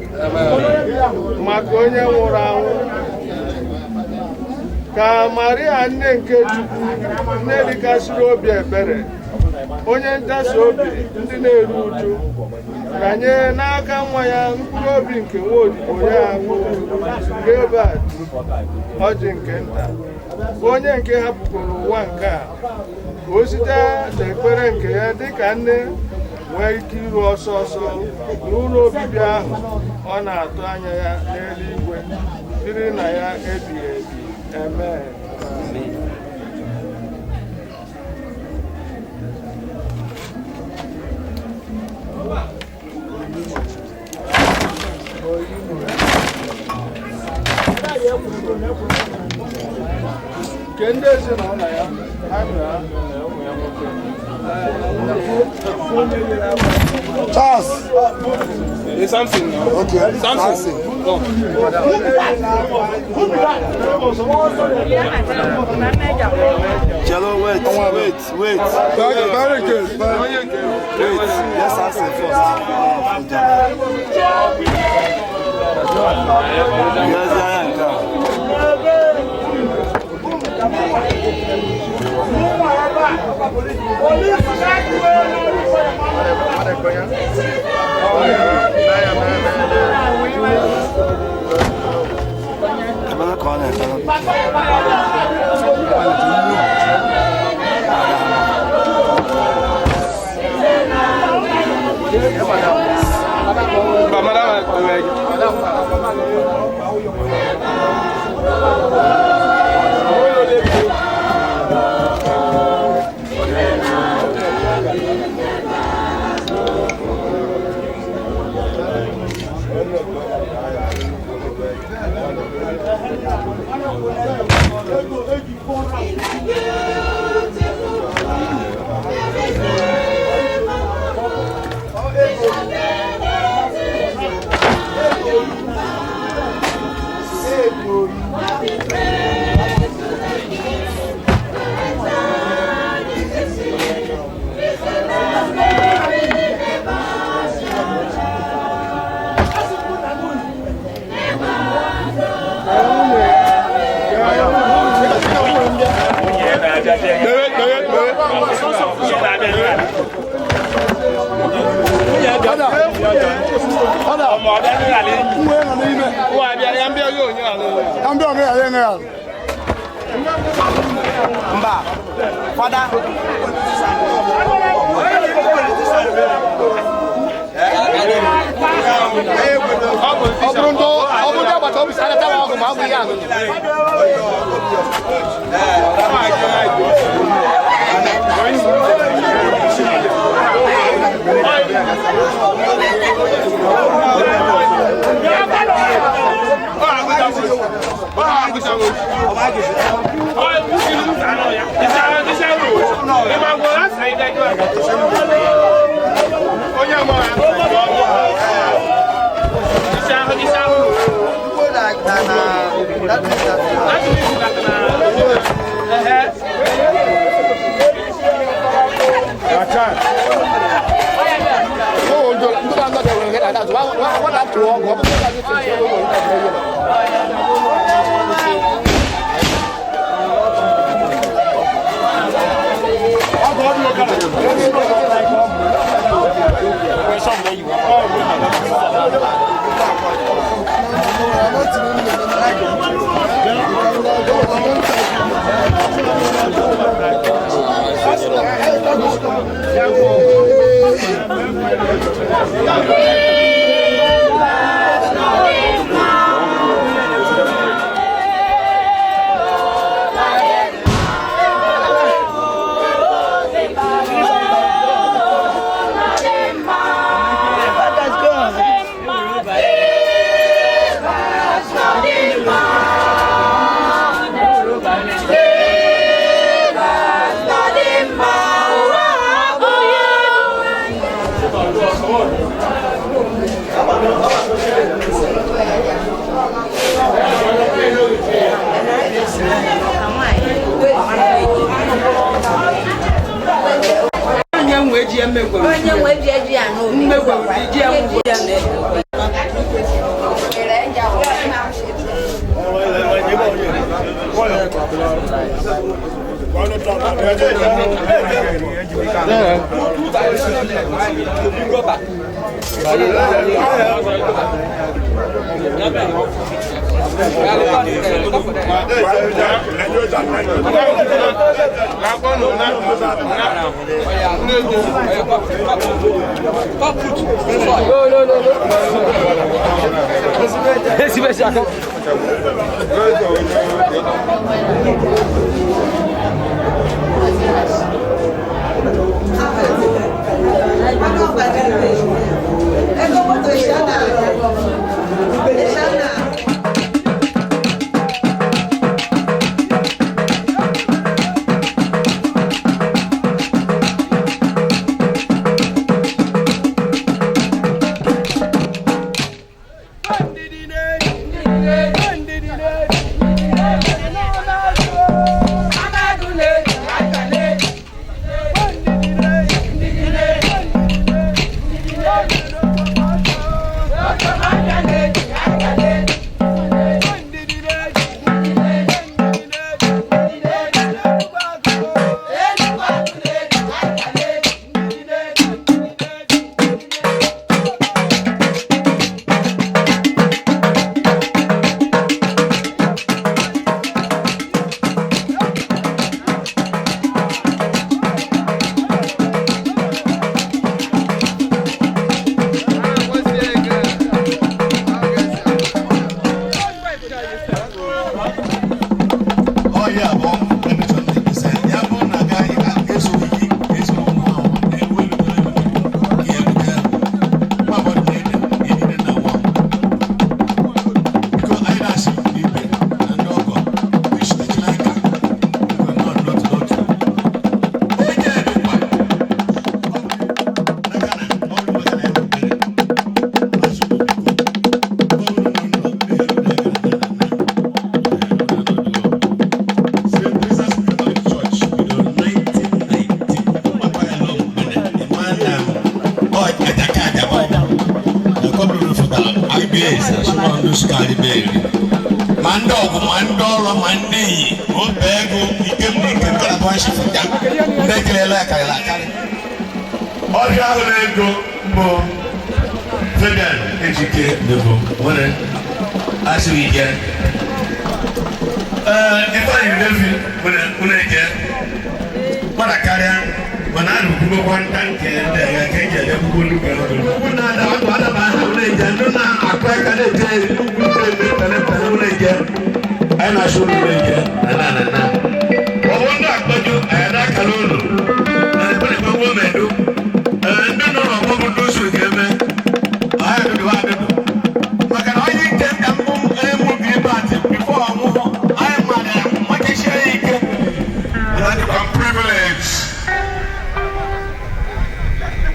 Maka onye nwụrụ anwụ, ka Maria nne nke Chukwu, nne dịkasịrị obi ebere, onye ntasi obi ndị na-eru uju, ranye n'aka nwa ya mkpụrụ obi nke nwa odibo ya bụ Gilbert Ọjị nke nta, onye nke hapụgoro ụwa nke a, ka o site n'ekpere nke ya dịka nne nwee ike iru ọsọ ọsọ n'ụlọ obibi ahụ ọ na-atụ anya ya n'eluigwe, biri na ya ebighị ebi. Amen. Nke ndị ezinụlọ ya, ha bịara ụmụ ya nwoke. Charles. It's Samson now. Okay. Samson. Come. Jello, wait, wait, wait. Barricade. Wait, let's ask him first. Yes, I am. Ebele ka ọ na-ekpere. Ba madam. Mba, fada. Ọ bụrụ ndị ọ bụrụ ndị agbata obi si anata ọgụ ma ọ bụ ihe ahụ. Onye nwe ji eji ya n'obi. Ji ya Ma ndị ọgụ ma ndị ọrụ ma ndị enyi obe ego ike m ike nke abụọ nshifụta ndị ekelela ya karịrị akarị. Ọrịa ahụ na-ego mbụ Fabian Ejike Nebo nwere asịrị ike. Ifeanyi Udefi nwere unu eje gbara karịa, mana a na-ekwubekwa nta nke ndị agha ka eji ele ekwukwo nnukwu ego. Ugwu na-ada ọdụ adaba aha unu eje, ndị na-akụ aka na-eje ugwu na-eme pere pere unu eje. Anyị na-achọ unu eje na na na na. Ọ bụ ndị akpọjụ anyị na-akara unu na ekperekpe nwa omedu. Ndị nọ n'ọgbọ bụ ndị usoro ga-eme. Anyị adụdụ adụdụ. Maka na onye ike ka mbụ emu Gilbert before ọnwụhụ, anyị mara ya makesie ya ike. I'm privileged.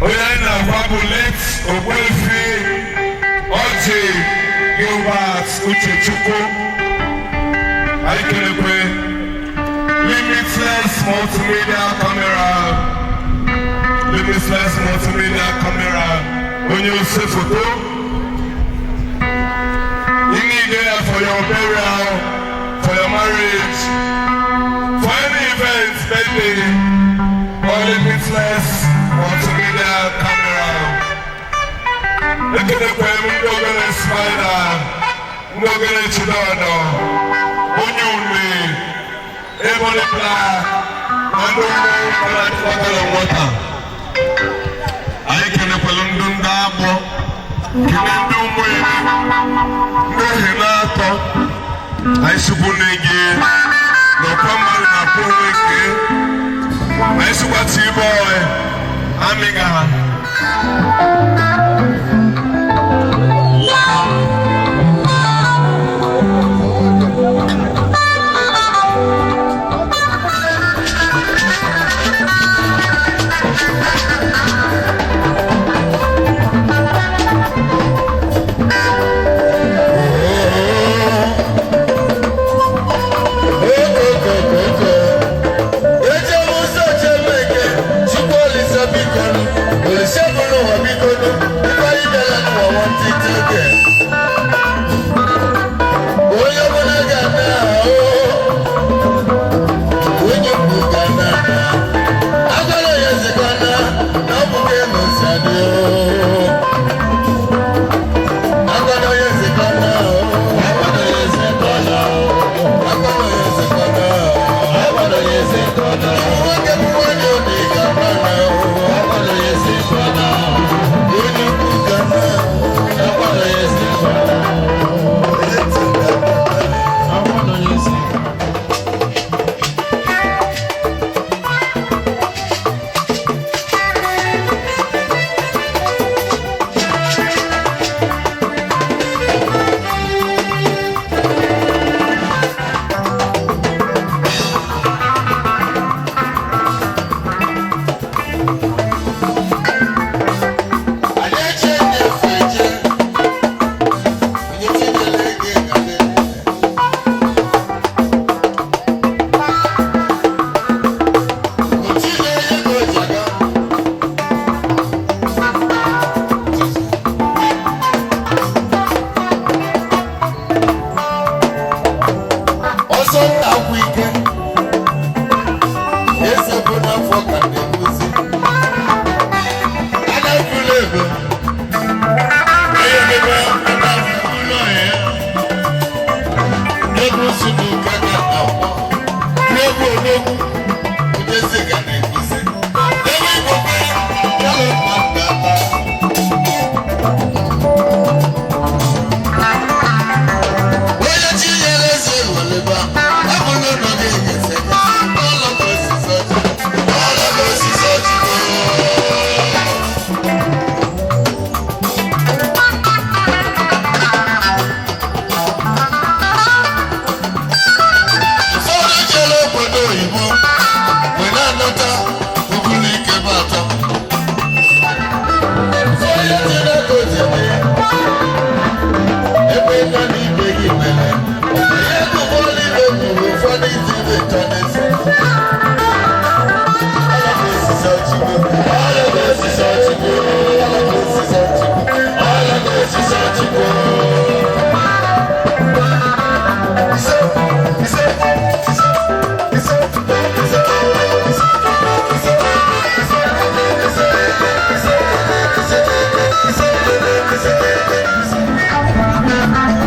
Onye anyị na-agwa bụ late Ogbuefi Ọjị Gilbert Uchechukwu. Anyị kelekwe Limitless Multimedia Camera, Limitless Multimedia Camera, onye ose foto. You need it for your burial, for your marriage, for any event, birthday, or Limitless Multimedia Camera. Ekelekwe m ndị ogene Spider, ndị ogene Chidodo, onye ule, Ebony Black, na ndị ụmụ nwata nwata. Anyị kelekwara ndị ndị agbọ, kele ndị ụmụ iri, ndị ohi na-atọ. Anyị sikwu na-ege n'ọkwa mmadụ na-akwụ onwe nke. Anyị sikwa T-boy, amịga.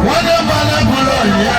Wọ́n lé balẹ̀ bọ̀lọ̀ yá.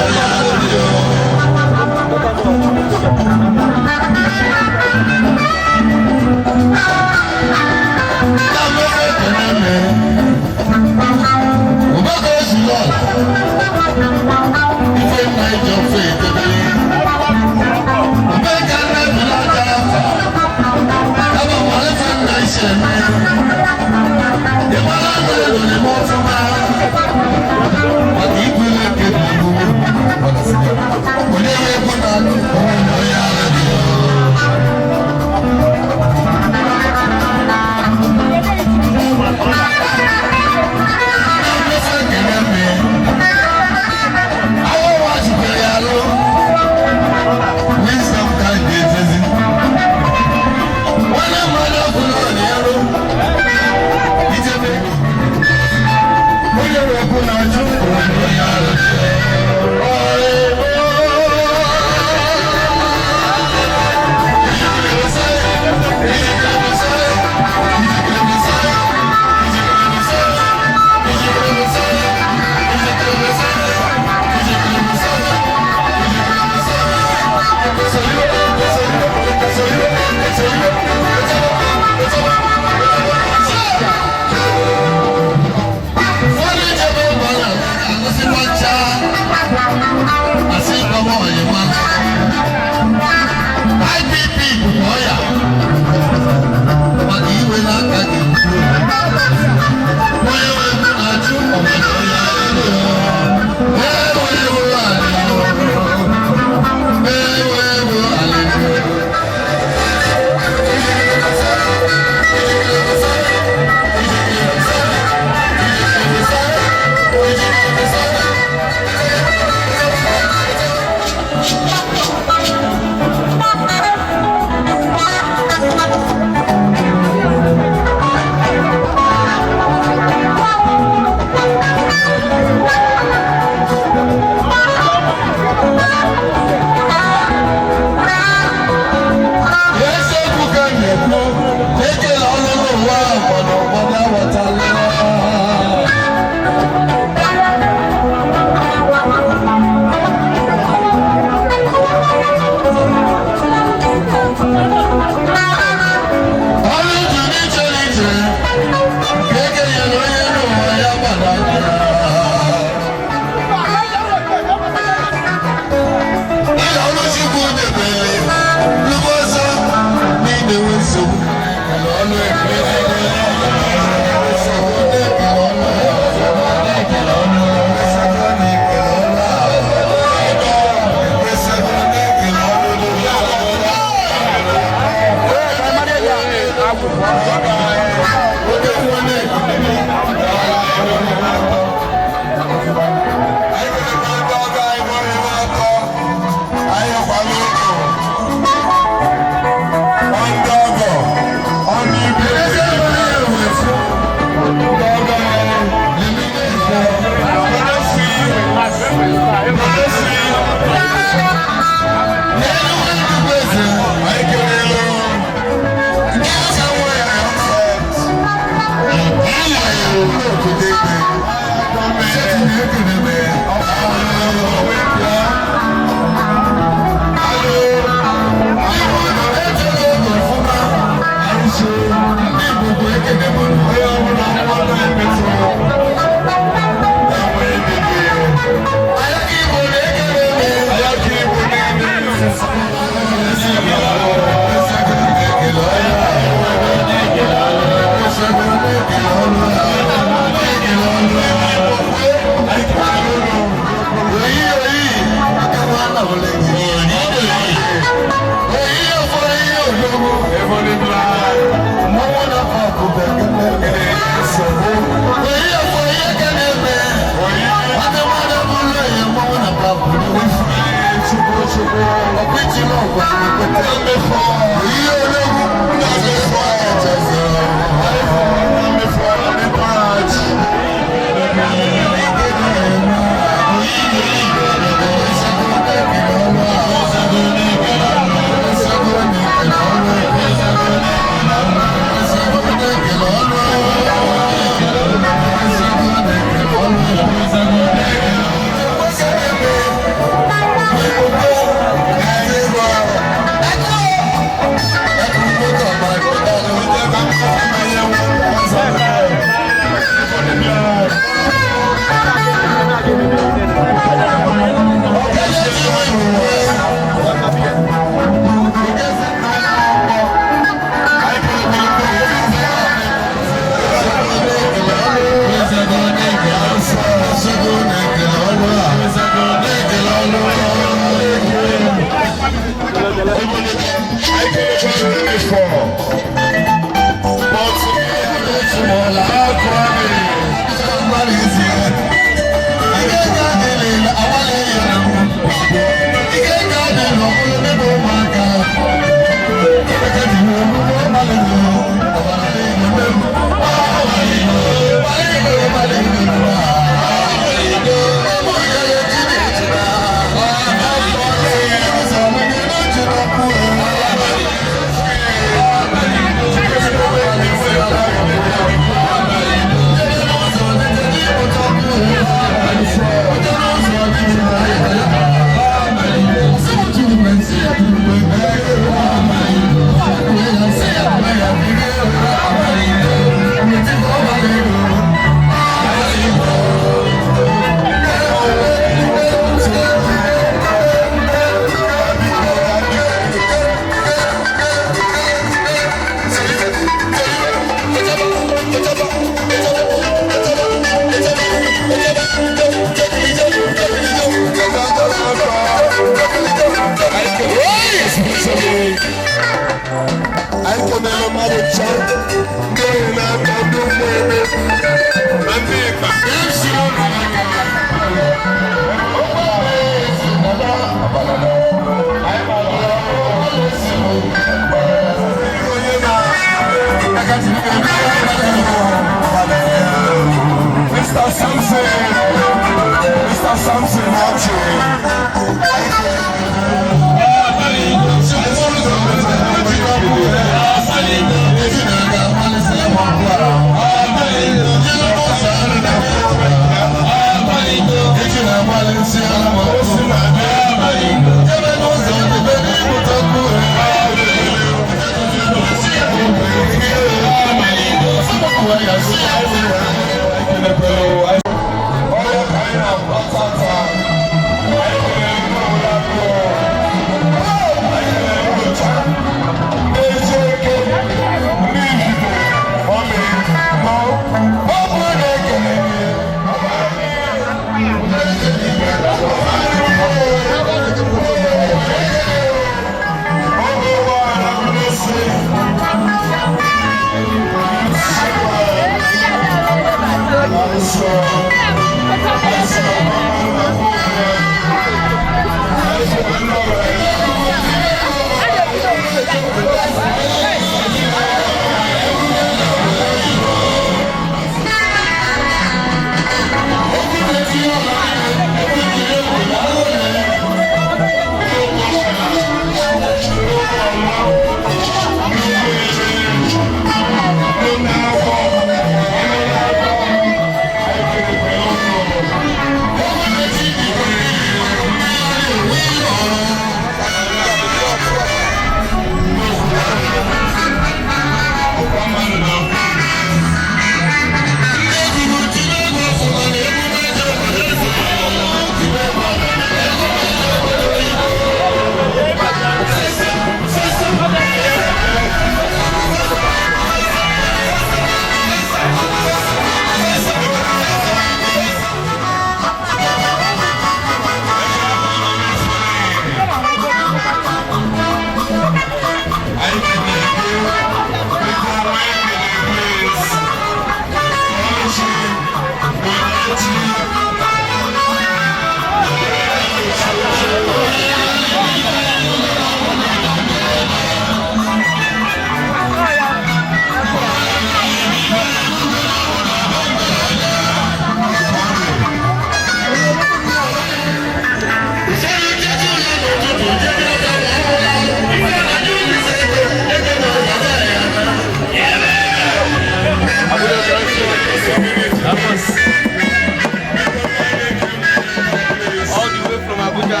All the way from Abuja.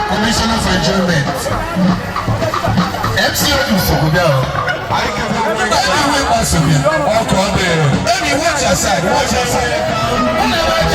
Commissioner for Enjoyment. MC Odusogbia. Baby, watch your side. Watch your side.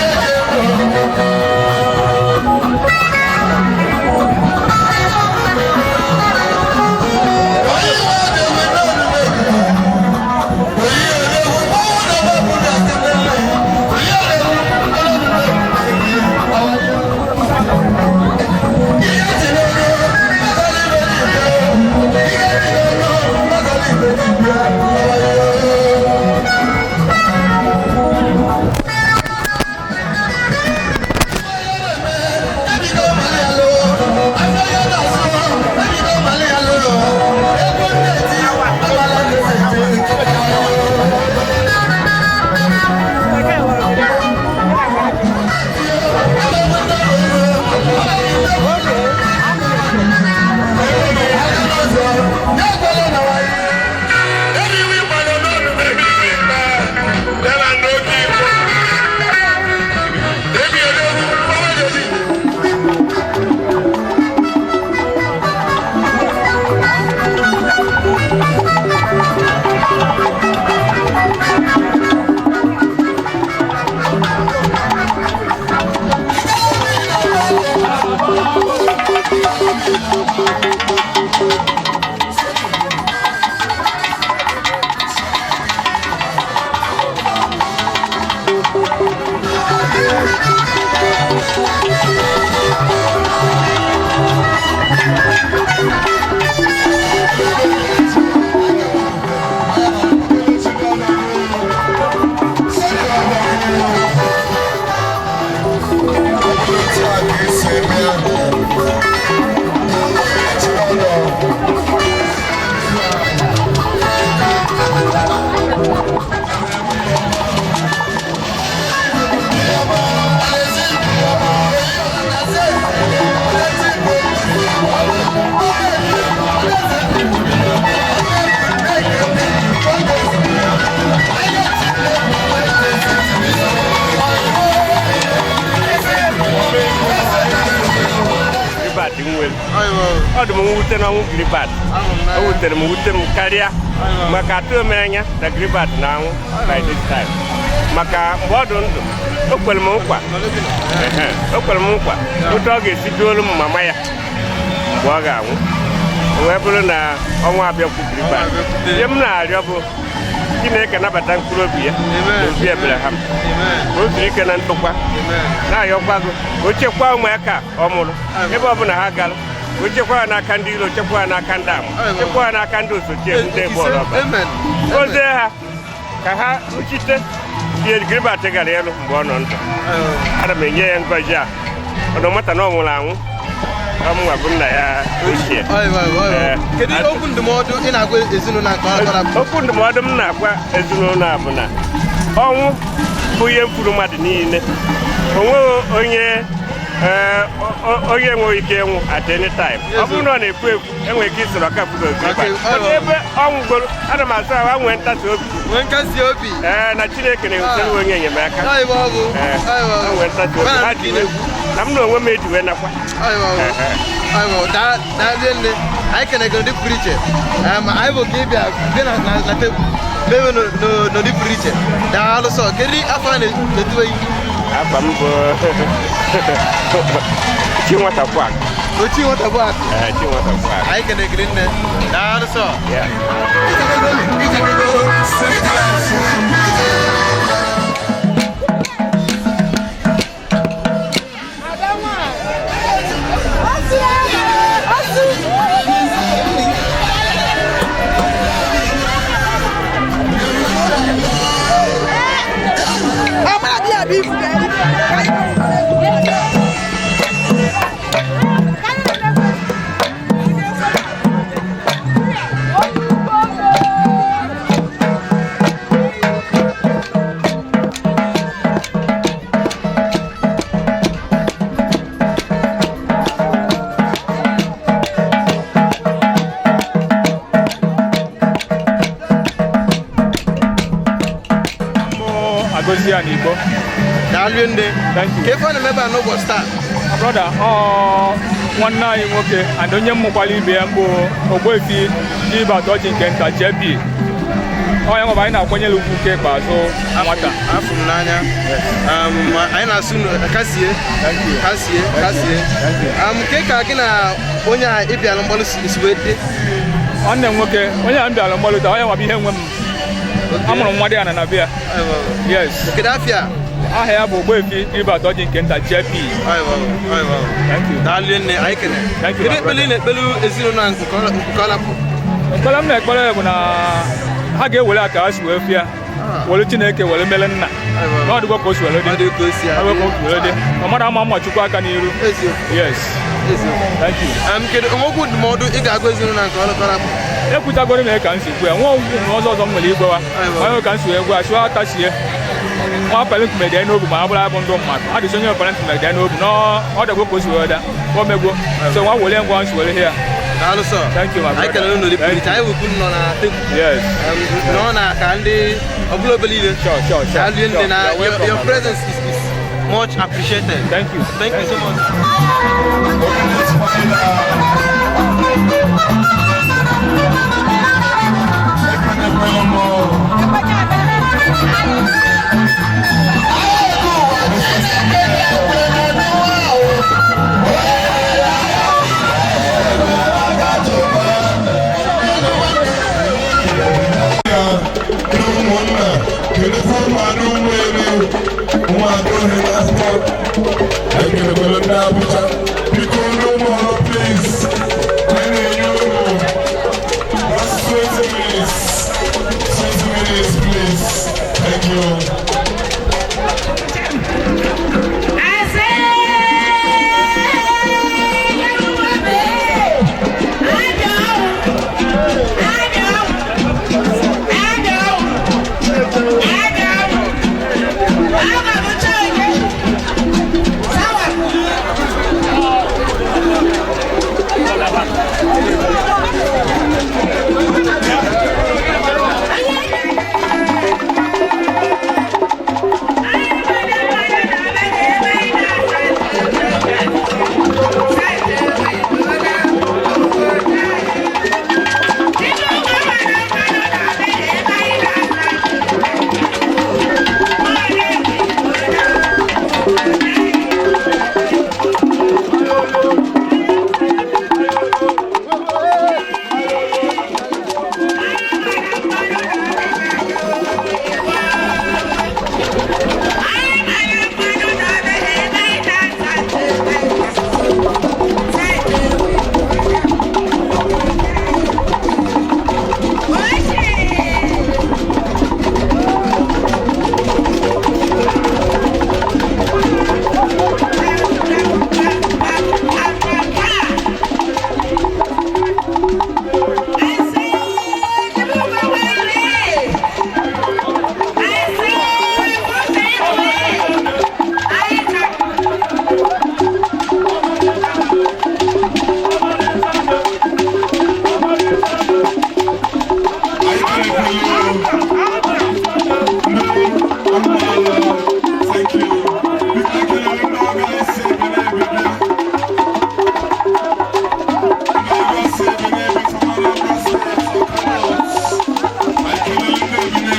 Ọ dị m mwute n'ọnwụ Gilbert. O wutere m wute m karịa maka atụghị m anya na Gilbert na-anwụ by this time. Maka mgbe ọ dị ndụ, o kwere m nkwa. O kwere m nkwa otu ọ ga-esi duolu m mama ya mgbe ọ ga-anwụ. O wee bụrụ na ọnwa abịakwu Gilbert. Ihe m na-arịọ bụ Chineke nabata mkpụrụ obi ya n'obi Abraham. Ka o zuru ike na ntụkwa na-ayọkwa gị ka o chekwaa ụmụaka ọ mụrụ ebe ọ bụla ha gara. O chekwaa n'aka ndị iro, chekwaa n'aka ndị ama, chekwaa n'aka ndị osochie ndị bọọlụ ọba. Gozie ha ka ha kpuchite ihe Gilbert gara elu mgbe ọ nọ ndụ. Ana m enye ya ngọzi a ọnụ mata na ọ nwụrụ anwụ. Ọmụnwa bụ nna ya ochie. Kedu okwu ndụmọdụ ị na-agwa ezinụlọ nke ọ tara? Okwu ndụmọdụ m na-agwa ezinụlọ a bụ na ọnwụ bụ ihe mfuru mmadụ niile. O nweghị onye onye enweghị ike ịnwụ at any time. Ọ bụrụ na ọ na-efu efu, enwere ike isoro ọka furu ozugbo. Ebe ọ nwụgoro, ana m asụ ahụ nwee ntasi obi. Nwee nkasi obi. Ee, na Chineke na-ewutere onye enyemaka. Ee, nwee ntasi obi. Ha ji na m na onwe m ejiwe nakwa. Daalụ nne, anyị kenegoro ndị pụrụ iche. Anyị bụ ka ịbịa bịa na tebụl mewe n'ụdị pụrụ iche. Daalụ sọ, kedu afọ a na-etuwe gị? Afa m bụ Chinwatakwak. Chinwatakwak. Ee, Chinwatakwak. Anyị kenegoro nne. Daalụ sọ. ya n'Igbo. Daalụ nne. Thank you. Ka ife ọ na-eme ebe a n'ụbọchị taa? Brother, ọ nwanne anyị nwoke and onye mmụkwala ibe ya mbụ, Ogbuefi Gilbert Ọjị nke nta JP. Ọ ya nwebe anyị na-akwanyere ugwu nke ikpeazụ nwata. Afụ m n'anya. Anyị na-asụ unu kasie kasie kasie. Ke ka gị na onye a ị bịara mgbalụ si wee dị? Nwanne m nwoke, onye a m bịara mgbalụ taa, onye nwabụ ihe nwe m. Amụrụ m nwa dị ya na bịa. Yes. Kedu afịa? Aha ya bụ Ogbuefi Gilbert Ọjị nke nta JP. Thank you. Daalụ nne, anyị kene. Thank you, Kedu my ekpele ị brother. na-ekpelu ezinụlọ a nke ọ lapụ? Ekpere m na-ekpere bụ na ha ga-ewere aka ha si wee fịa, were Chineke were mere nna na ọ dịgwa ka o si were dị. Ọ dị ka o si Ọ dịgwa ka o si were dị. Ọ mmadụ ama mma Chukwu aka n'iru. Yes. Thank you. Kedu okwu ndụmọdụ ị ga-agwa ezinụlọ a nke ọ lapụ? Ekwutagoro m ya ka m si kwu ya. Nwa okwu na ọzọ ọzọ m nwere igwewa onye ka m si wee gwa chụọ atasie nwa pere nkume dị n'obu ma ọ bụrụ abụ ndụ mmadụ adịsị onye pere nkume dị n'obu na ọ dịgwa ka o si wee da o megwo so nwa were ngwa m si were ya. Daalụ sọ. Thank you, my Anyị brother. kelere unu pụrụ iche. Anyị wukwu nọ na tebụl. Yes. Nọ na ka ndị ọbụla obele ile. Sure. Daalụ nne na You're welcome, your my brother. presence is much appreciated. Thank you. Thank you so much. Ụmụnna, kelekwa ụmụanụ ụmụeri ụmụada ohe n'afọ anyị kelekwara ndị Abuja. Biko, ndị ụmụọrụ, please, anyị na-enye unu just 20 minutes, 20 minutes, please. Thank you.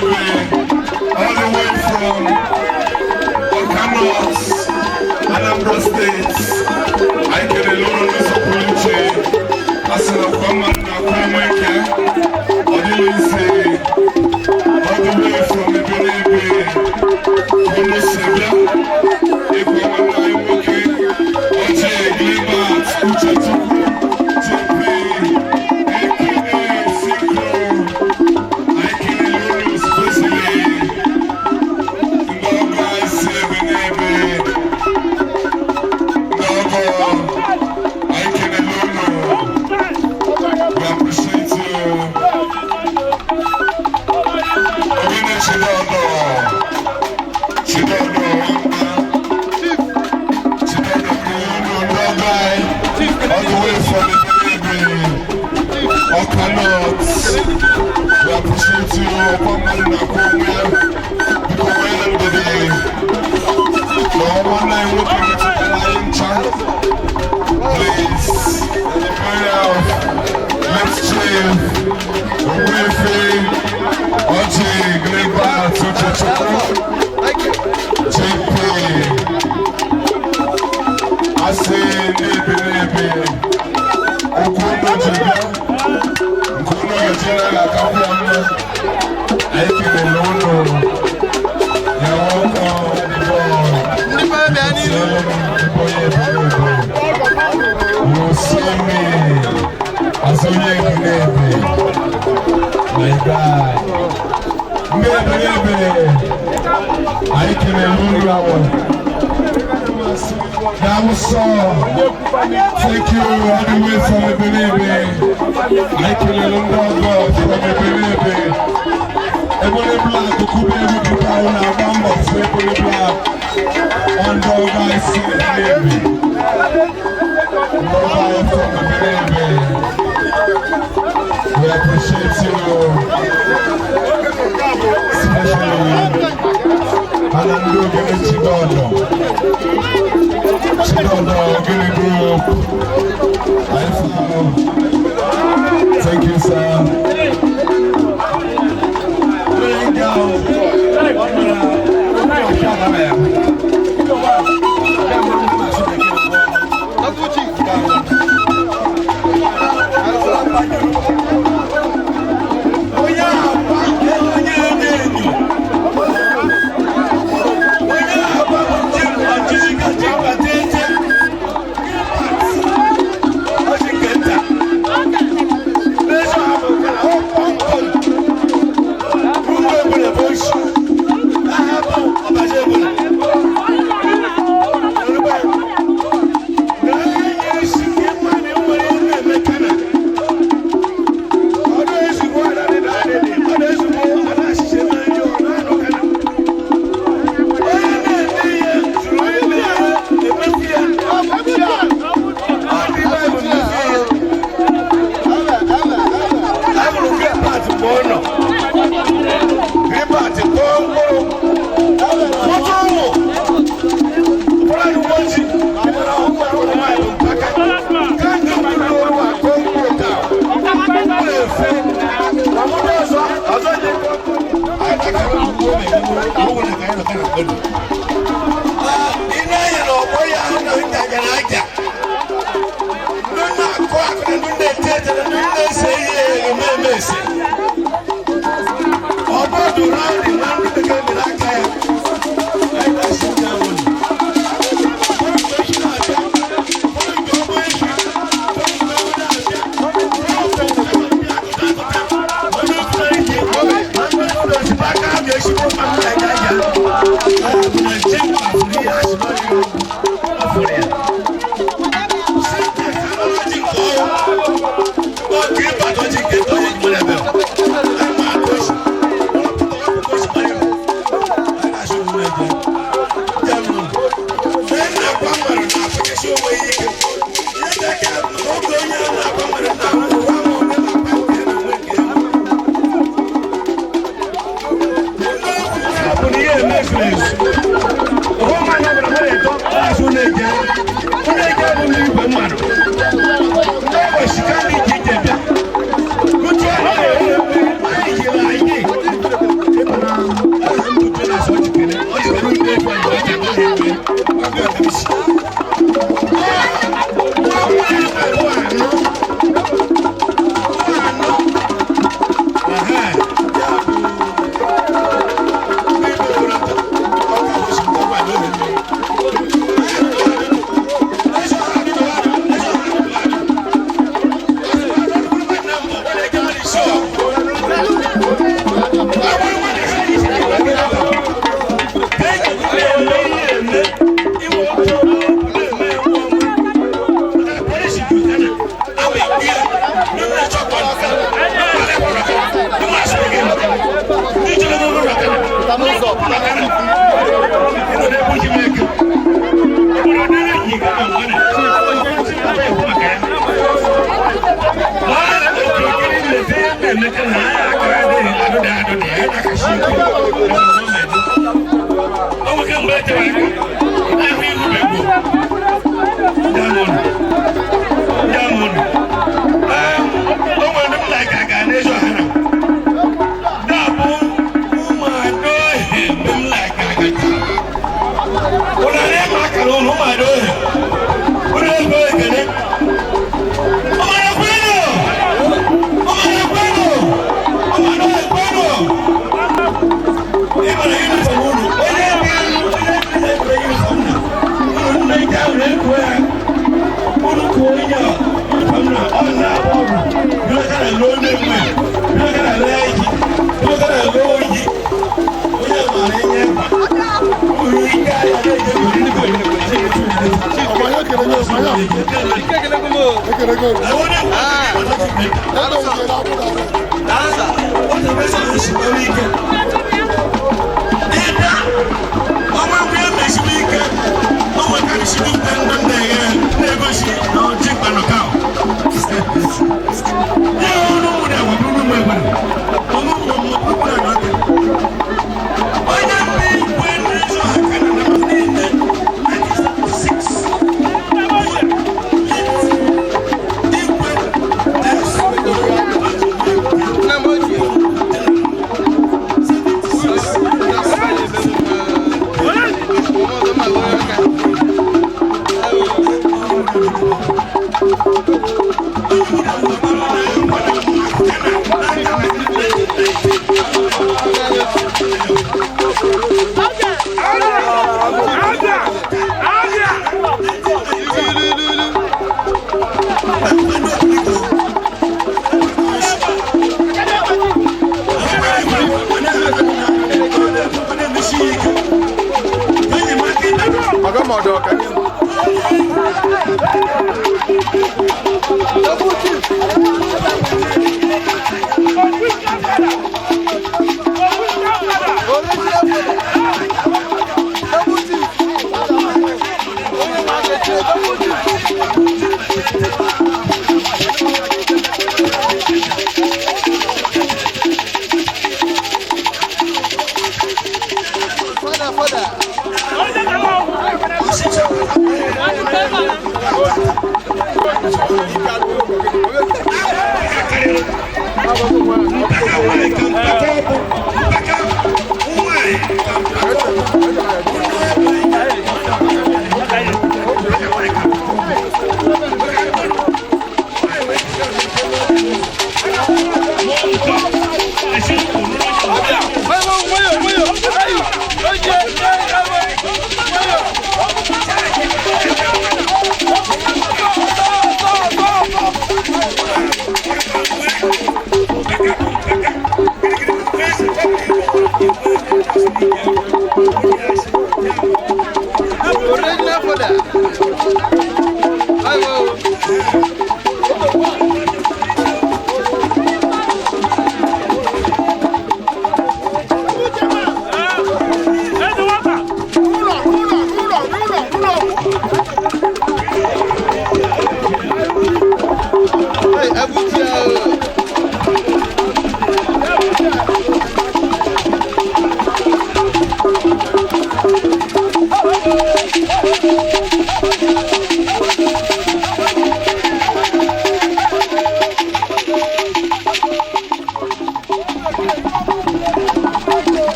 All the way from Awka North, Anambra State. Anyị kelele ụlọ n'ụzọ pụrụ iche. A sị na kwa mmadụ na-akwa enwe eke, ọ dịghị ise. All the way from ebe n'ebe unu si bịa ịkwa nwanne anyị nwoke Ọjị Gilbert Uchechukwu JP aka Sikro. Anyị kelele unu especially ndị ọgọ anyị si ebe n'ebe, ndị ọgọ anyị kelele unu. We appreciate you. Ogene Chidodo, Chidodo Nwamba, Chidodo kelele unu, ndị ọgọ anyị all the way from Ebelebe, Awka North. We appreciate you. Ọkwa mmadụ na-akwụ onwe ya. Biko, nwee na ndidi. Nwanne anyị nwoke metụtara anyị ncha. Please, the prayer of Let's Chief Ogbuefi Ọchị Gilbert Uchechukwu JP asị ndị ebi n'ebi okwu unu ji bịa nke unu ga-eji na ga-akakwu ya mma. Anyị kelele unu ya nwoke Ndị be bịa n'ihu. You see me as onye Ebenebe, my guy. Ndị Ebenebe, anyị kelele unu ahụ. That sọ. Thank you all the way from Ebenebe. Anyị kelele ndị ọgọ from Ebenebe. Ebony Black, Okube egwu kịta ahụ na-agba mbọ fụ Ebony Black. Ndị ọgọ anyị si Ebenebe. Ndị ọgọ anyị from Ebenebe. We appreciate you. Especially Ana ndị Ogene Chidodo. Chidodo Ogene Group. I follow. Thank you, sir. There you go.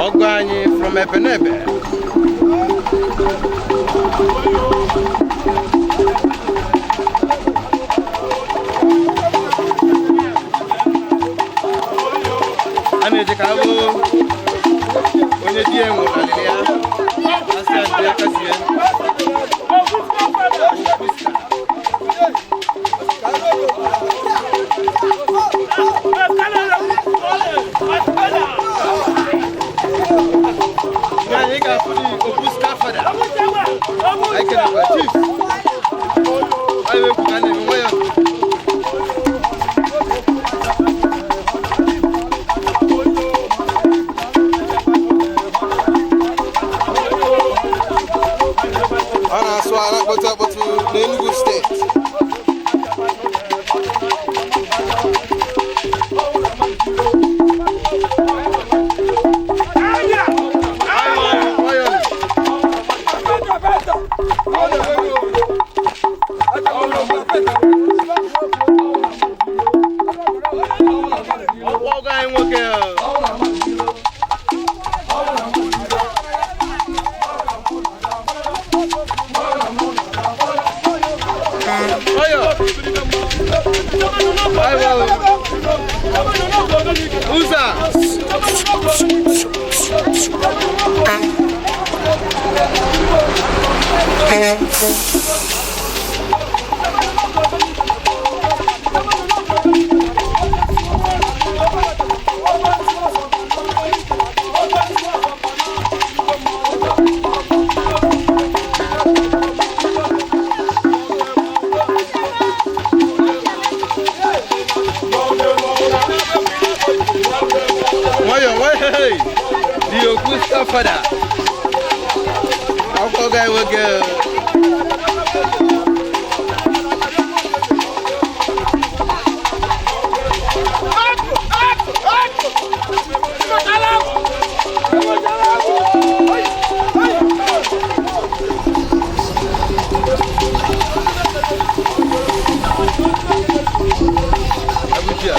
Ọgọ anyị from Ebenebe. A na-eji ka abụ onye di ya nwụrụ alịrị ya asị ya ndị aka sie. Anyị ga-afụ Obuska fada. Anyị kenekwa chief. Anyị wee kwu ka a na-eme nwayọ. Ọ na-asụ ala kpọtụ akpọtụ n'Enugu steeti. Ọgọ anyị nwoke. Ụzọ a. Nwayọ nwayọ, hey! The Okusa fada. Akwụkwọ gị nwoke. Abuja.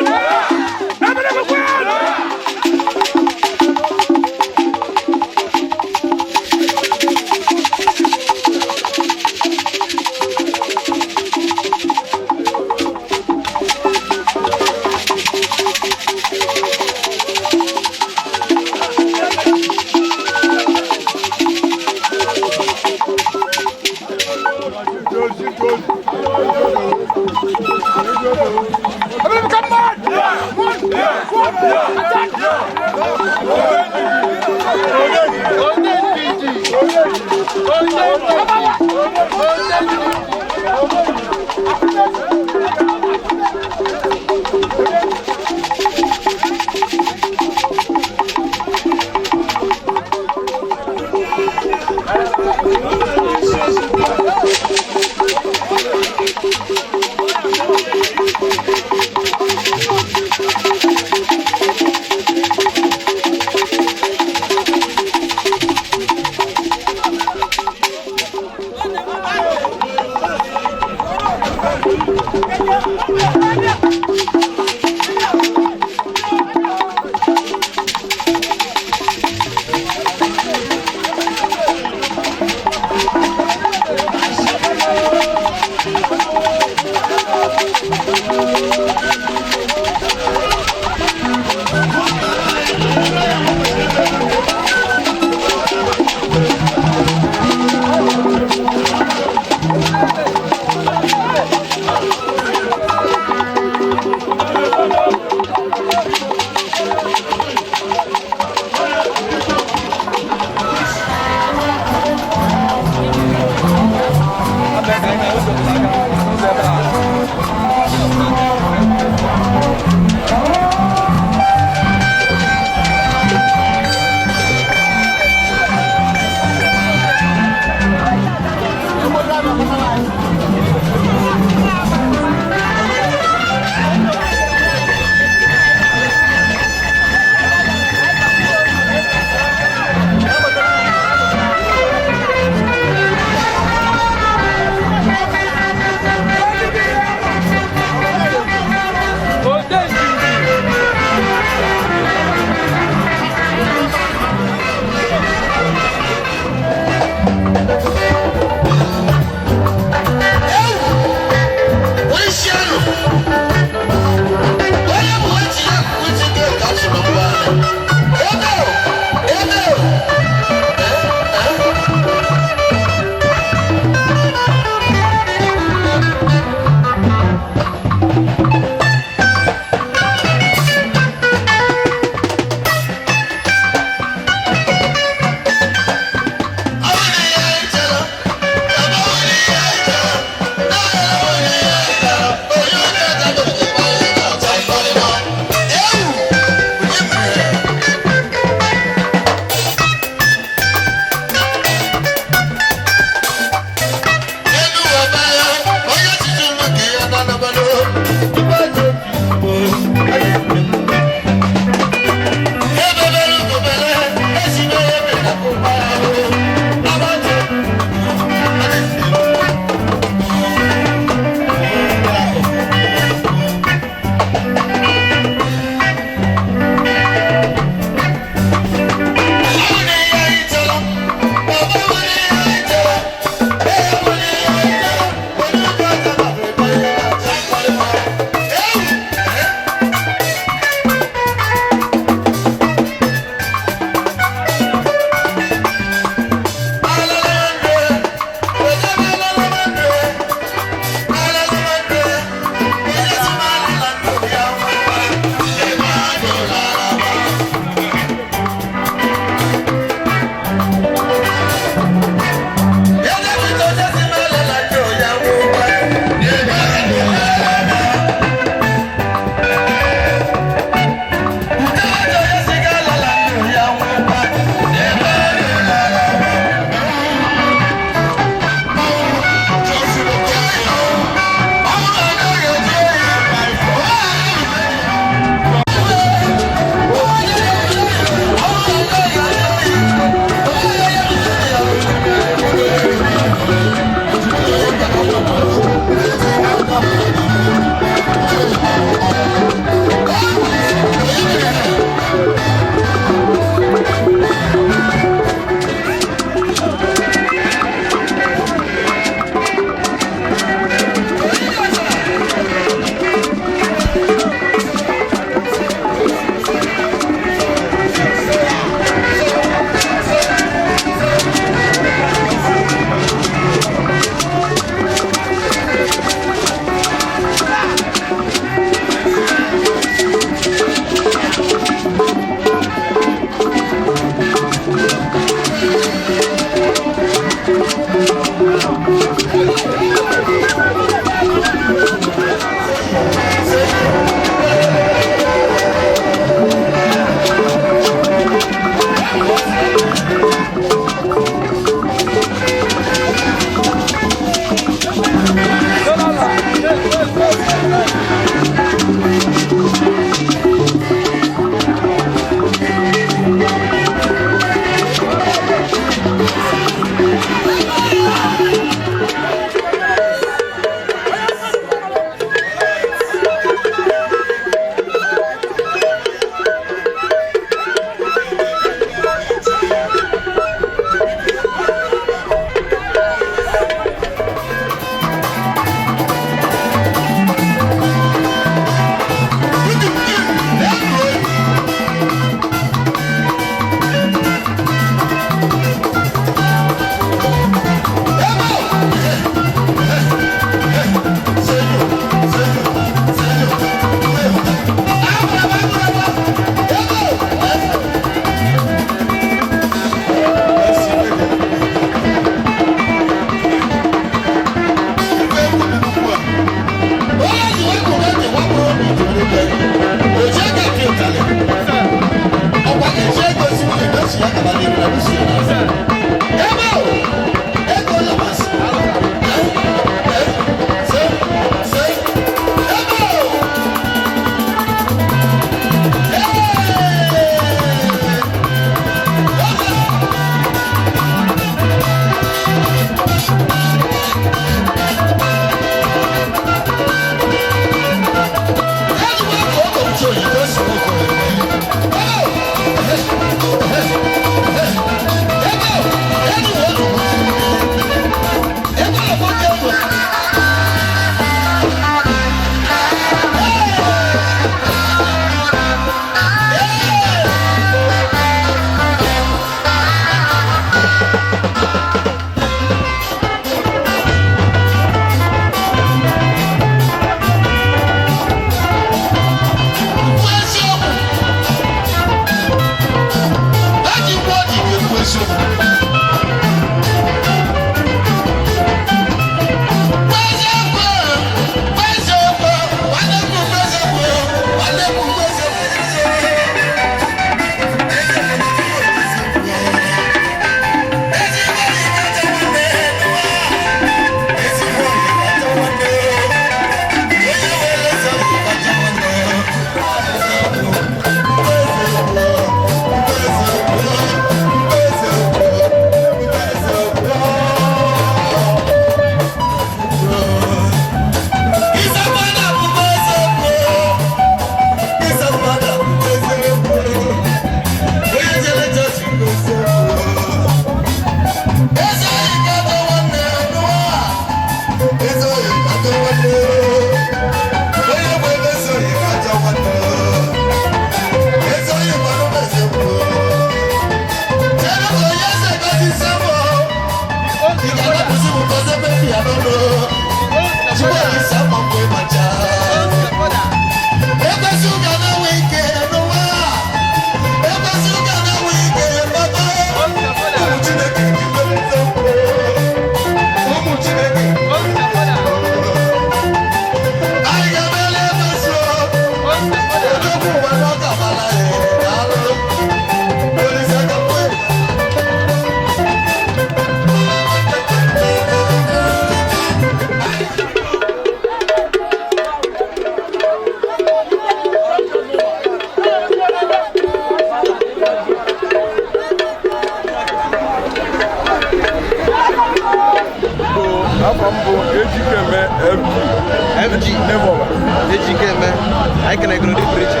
Anyị kenegoro dị pụrụ iche.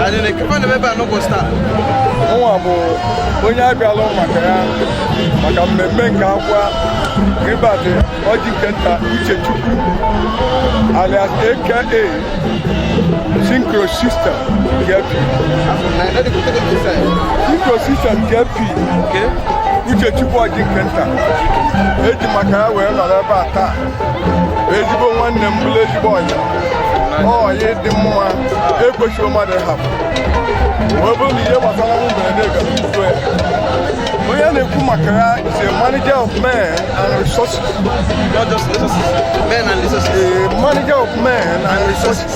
Anyị na-ekefa na ebe a n'ụbọchị taa. Nwa bụ onye abịalụ maka ya, maka mmemme nke akwa Gilbert Ọjị nke nta Uchechukwu alias aka Synchro System JP. Synchro System JP Uchechukwu Ọjị nke nta eji maka ya wee nọrọ ebe a taa. Ezigbo nwanne m, bụrụ ezigbo ọyị, ọyị dị mma ekwesịghị mmadụ ịhapụ. Wee bụrụ na ihe gbasara m mberede ga-ebudo ya. Onye na-ekwu maka ya is a manager of men and resources. Not just resources, men and resources. A manager of men and resources.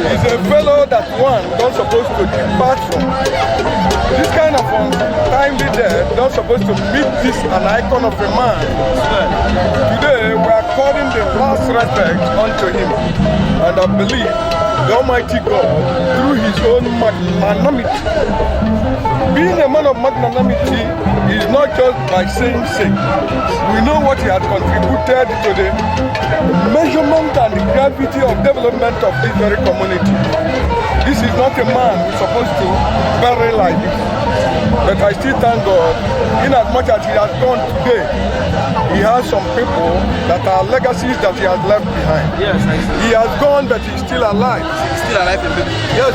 He's a fellow that one don't supposed to depart from. This kind of untimely death don't supposed to meet this an icon of a man. Today we are calling the last respect unto him, and I believe the Almighty God, through his own magnanimity. Being a man of magnanimity is not just by saying sick. We know what he has contributed to the measurement and the gravity of development of this very community. This is not a man we're supposed to bury like this. But I still thank God, in as much as he has gone today, he has some people that are legacies that he has left behind. Yes, I see. He has gone, but he's still alive. He's still alive in people. Yes.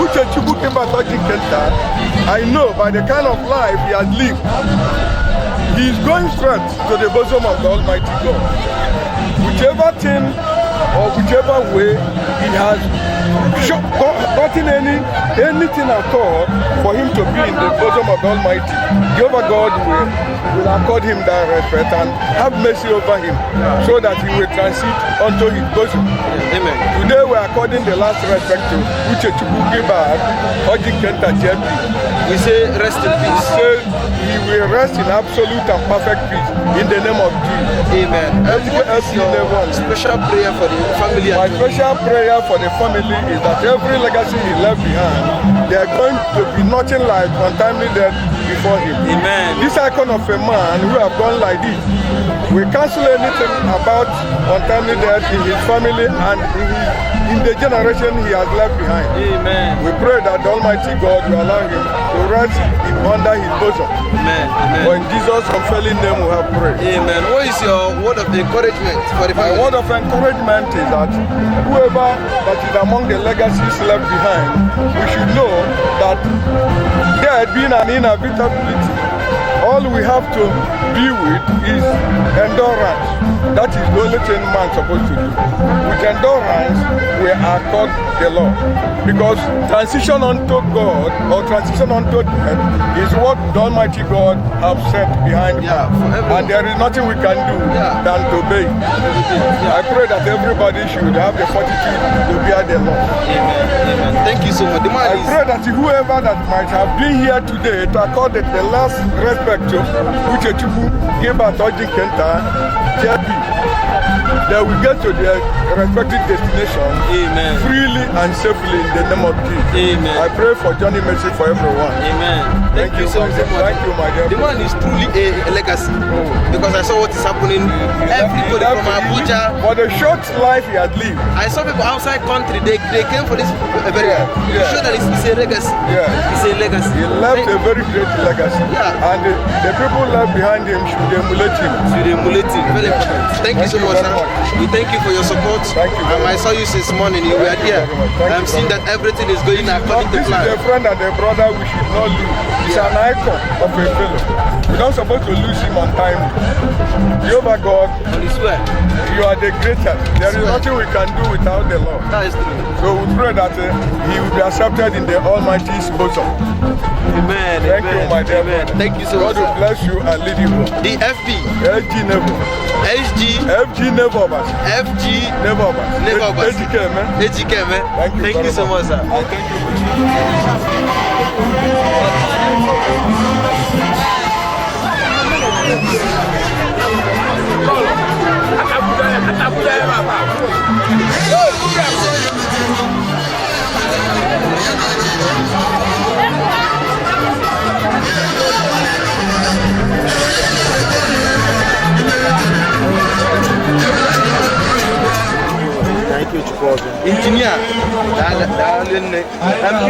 Uchechukwu Gilbert Ọjị nke nta, I know by the kind of life he has lived, he is going straight to the bosom of the Almighty God. Whichever thing or whichever way he has gotten anything at all for him to be in the bosom of the Almighty, Jehovah God will accord him that respect and have mercy over him, so that he will transit unto his bosom. Amen. Today we are according the last respect to Uchechukwu Gilbert Ọjị nke nta JP. We say rest in peace. We say he will rest in absolute and perfect peace in the name of Jesus. Amen. And what is your special prayer for the family? My special prayer for the family is that every legacy he left behind, they are going to be nothing like untimely death before him. Amen. This icon of a man who have gone like this, we cancel anything about untimely death in his family and in the generation he has left behind. Amen. We pray that the Almighty God will allow him to rest under his bosom. Amen. Amen. For in Jesus' unfailing name we have prayed. Amen. What is your word of encouragement for the family? My word of encouragement is that whoever that is among the legacies left behind, we should know that death being an inevitability, all we have to be with is endurance. That is the only thing man's supposed to do. With endurance, we are called the Lord. Because transition unto God or transition unto death is what the Almighty God have set behind man. And there is nothing we can do than to obey. I pray that everybody should have the fortitude to bear the Lord. Amen. Amen. Thank you so much. The man I pray that whoever that might have been here today to accord the last respect to Uchechukwu Gilbert Ọjị nke nta JP, they will get to their respective destination. Amen. Freely and safely in the name of Jesus. Amen. I pray for Johnny mercy for everyone. Amen. Thank you so much. Thank you, my dear. The man is truly a legacy. Because I saw what is happening. Everybody from Abuja. For the short life he had lived. I saw people outside country, they came for this burial. Yeah. To show that it's a legacy. Yeah. It's a legacy. He left a very great legacy. Yeah. And the people left behind him should emulate him. Should emulate him. Very important. Thank you so much, sir. We thank you for your support. Thank you. I saw you since morning. You were there. I'm seeing that everything is going according to plan. This is a friend and a brother we should not lose. He's an icon of a fellow. We're not supposed to lose him on time. Jehovah God, you are the greatest. There is nothing we can do without the Lord. That is true. So we pray that he will be accepted in the Almighty's bosom. Amen. Thank Amen. you, my dear. Amen. Thank you so much. God will bless you and lead you. The FB. FG Nevo. HG. FG Nevo Obas. FG Nevo Obas. Nevo Obas. HGK, man. HGK, man. Thank you. Thank you so much, sir. I thank you. Ikechukwu ọzọ. Injinia, daalụ nne.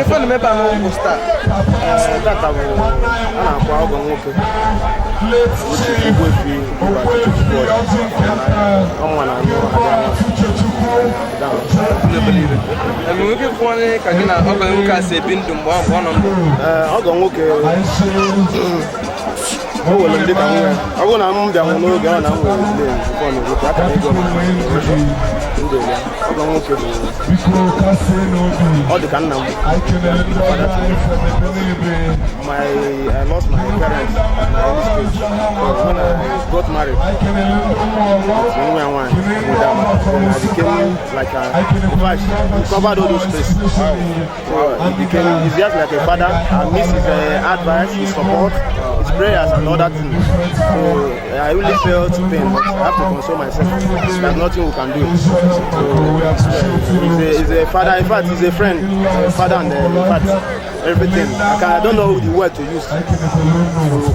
Ife na mebe ahụ bụ star. Tata bụ a na-akwa ọgọ nwoke uche Ogbuefi Uchechukwu ọzọ ọnwa na anụ Enwere nwoke kwụọnye ka gị na ọgọ nwoke a si ebi ndụ mgbe ọ nọ ndụ? Ọgọ nwoke o nwere ndị ka nwa ya ọ bụrụ na m bịanwụ n'oge ọ na m nwere ezigbo nzukọ na nwoke aka na ego ndụ ya. Ọgọ nwoke bụ ọ dị ka nna m. I lost my parents at my early stage. But when I got married, nwa ya nwaanyị then I became like a, in fact, he covered all those spaces. So he became, he's just like a father. I miss his advice, his support, his prayers and other things. So I really felt pain, but I have to console myself. There's nothing we can do. So he's a father, in fact, he's a friend, a father and in fact, everything. I don't know the word to use to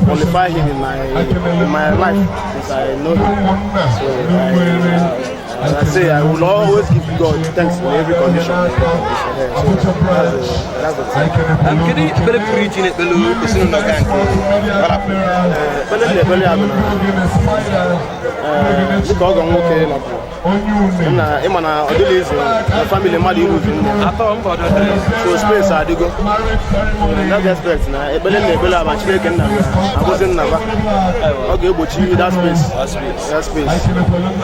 qualify him in my life since I know him. So I say I will always give God thanks in every condition. So that's the thing. Kedu ekpere pụrụ iche na-ekpelu ezinụlọ gị nke ekpere na-ekpere ya bụ na dịka ọgọ nwoke lapụrụ ịma na ọ dịla izu na famili mmadụ iruzu nne, so space adịgo. In that aspect na ekpere na ekpere aba Chineke nna agụzi nna ba ọ ga-egbochi that space, that space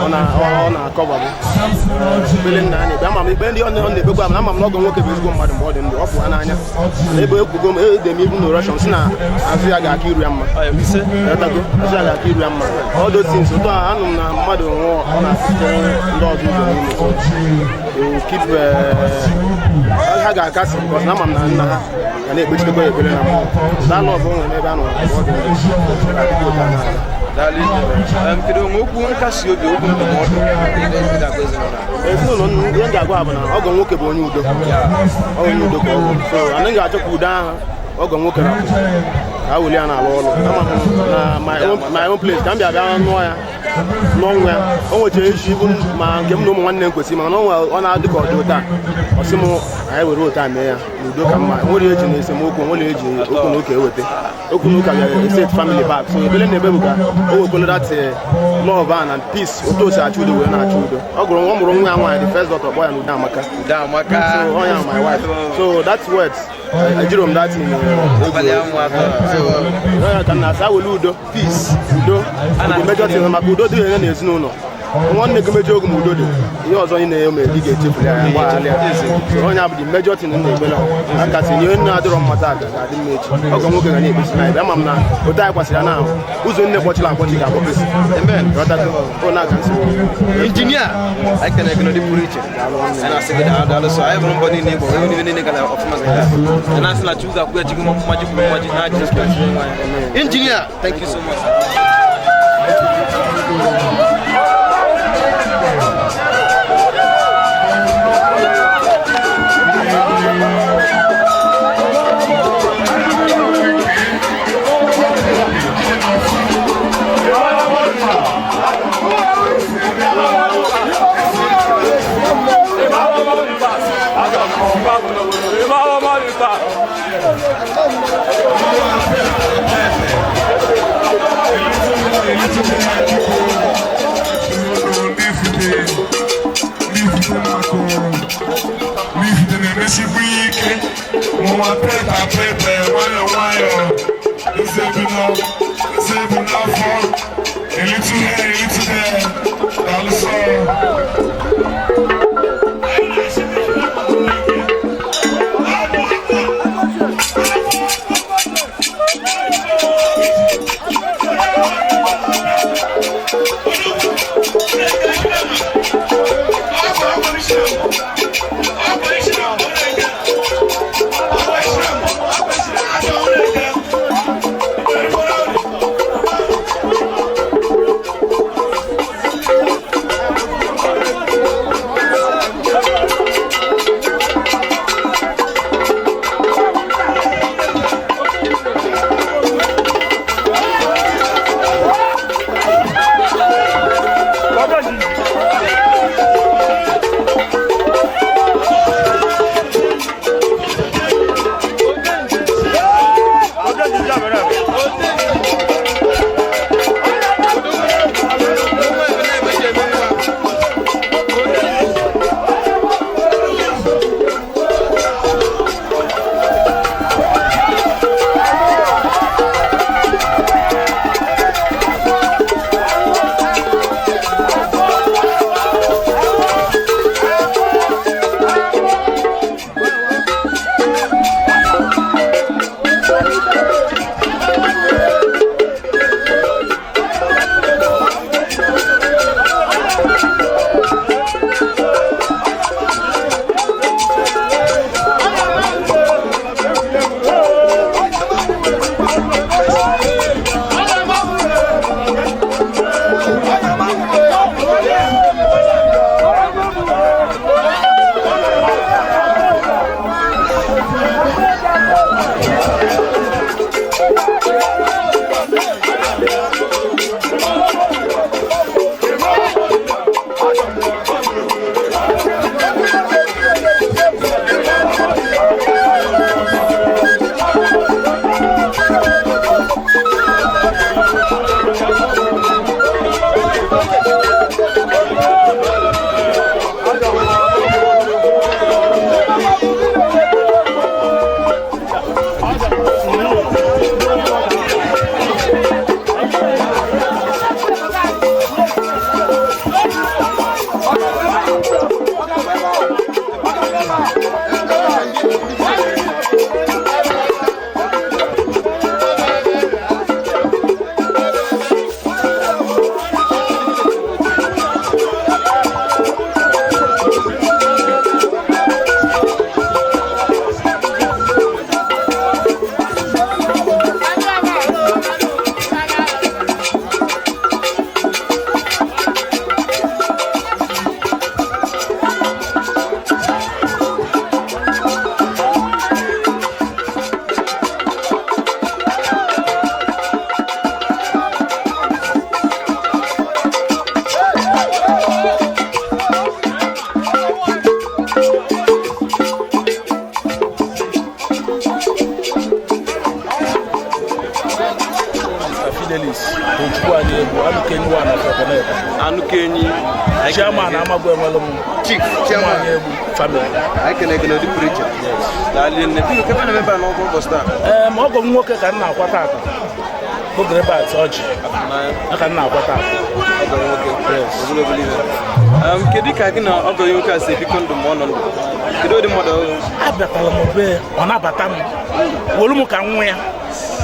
ọ na-akọba bụ ekpere nna a na-ekpe. Ama m ekpere ndị ọ na-ekpekwa na ama m na ọgọ nwoke bụ ezigbo mmadụ mgbe ọ dị ndụ, ọ pụọ n'anya na ebe ekwugo m ede m ibu na oreshọn si na azụ ya ga-aka iru ya mma. Azụ ya ga-aka iru ya mma. All those things ụtọ anụ m na mmadụ nwụọ ọ na-asite ndị ọzọ ụzọ niile. So they will keep ha ga-akasị because na ama m na nna ha ga na-ekpechitekwa ekpere na mmụọ na anụ ọbụ nwere n'ebe a nọ. Kedu onwe okwu nkasi obi, okwu ndụmọdụ ezinụlọ? Ihe m ga-agwa bụ na ọgọ nwoke bụ onye udo, onye udo ka ọ bụ. So anyị ga-achọ ka udo ahụ ọgọ nwoke rapụ ka a weli ya n'ala ọlụ. Ama m na my own place ka m bịa nụọ ya n'ọnwa ya o nwechara echi ibu ma nke m na ụmụ nwanne m kwesịrị, mana ọ na-adị ka ọ dị ụta ọ sị m anyị were ụta mee ya n'udo ka mma. Nwere eji na esemokwu, nwere eji okwu na ụka eweta okwu na ụka ga-eset family back. So ebele na ebe bụ ka o wekwere that love and peace otu o si achọ udo wee na-achọ udo. Ọ gụrụ ọ mụrụ nwa ya nwaanyị, the first daughter, kpọ ya n'Udo Amaka. So ọ ya my wife, so that's words ejiro m that in egwu ka na asa wele udo, peace, udo the major thing maka udo dị onye na ezinụlọ. Nwanne gị mejọ oge ma udo dị, ihe ọzọ ị na-eme ị ga-echefuru ya gbagharị ya. Onye abụ the major thing na-ekpere akasị na ihe na-adịrọ mma taa ga-adị mma echi. Ọgọ nwoke ga na-ekpesi na ebe ama m na otu anyị kwasịrị ya na ahụ ụzọ nne kpọchiri akpọchi ga-akpọpesi. Injinia, anyị kene gị n'ụdị pụrụ iche. Anyị na-asị gị daalụ sọ anyị bụrụ mbọ niile ịgba onye niile gara ọfụma gị. Anyị na-asị na Chukwu ga-akwụ ya chi gị mmaji kwuru mmaji na Jizọs Kraịst onye nwe anyị. Injinia, thank you so much. Thank you. Tochukwu anyị egwu Anukenyi wa na Fekoneta. Anukenyi. Chairman Amagwu Enwelu m. Chief Chairman anyị egwu family. Anyị kene gị n'ụdị pụrụ iche. Daalụ nne. Biko kebe na ebe a n'ọgụ ụbọchị taa. Ee, ma ọgọ m nwoke ka m na-akwa tata. Bụ Gilbert Ọjị. Aka m na-akwa tata. Ọgọ nwoke. Ogologo ibe. Kedu ka gị na ọgọ ya nwoke a si ebikọ ndụ ma ọ nọ ndụ? Kedu ụdị mmadụ ọ bụ? Abịatara m be ọ nabata m. Wolu m ka nwa ya.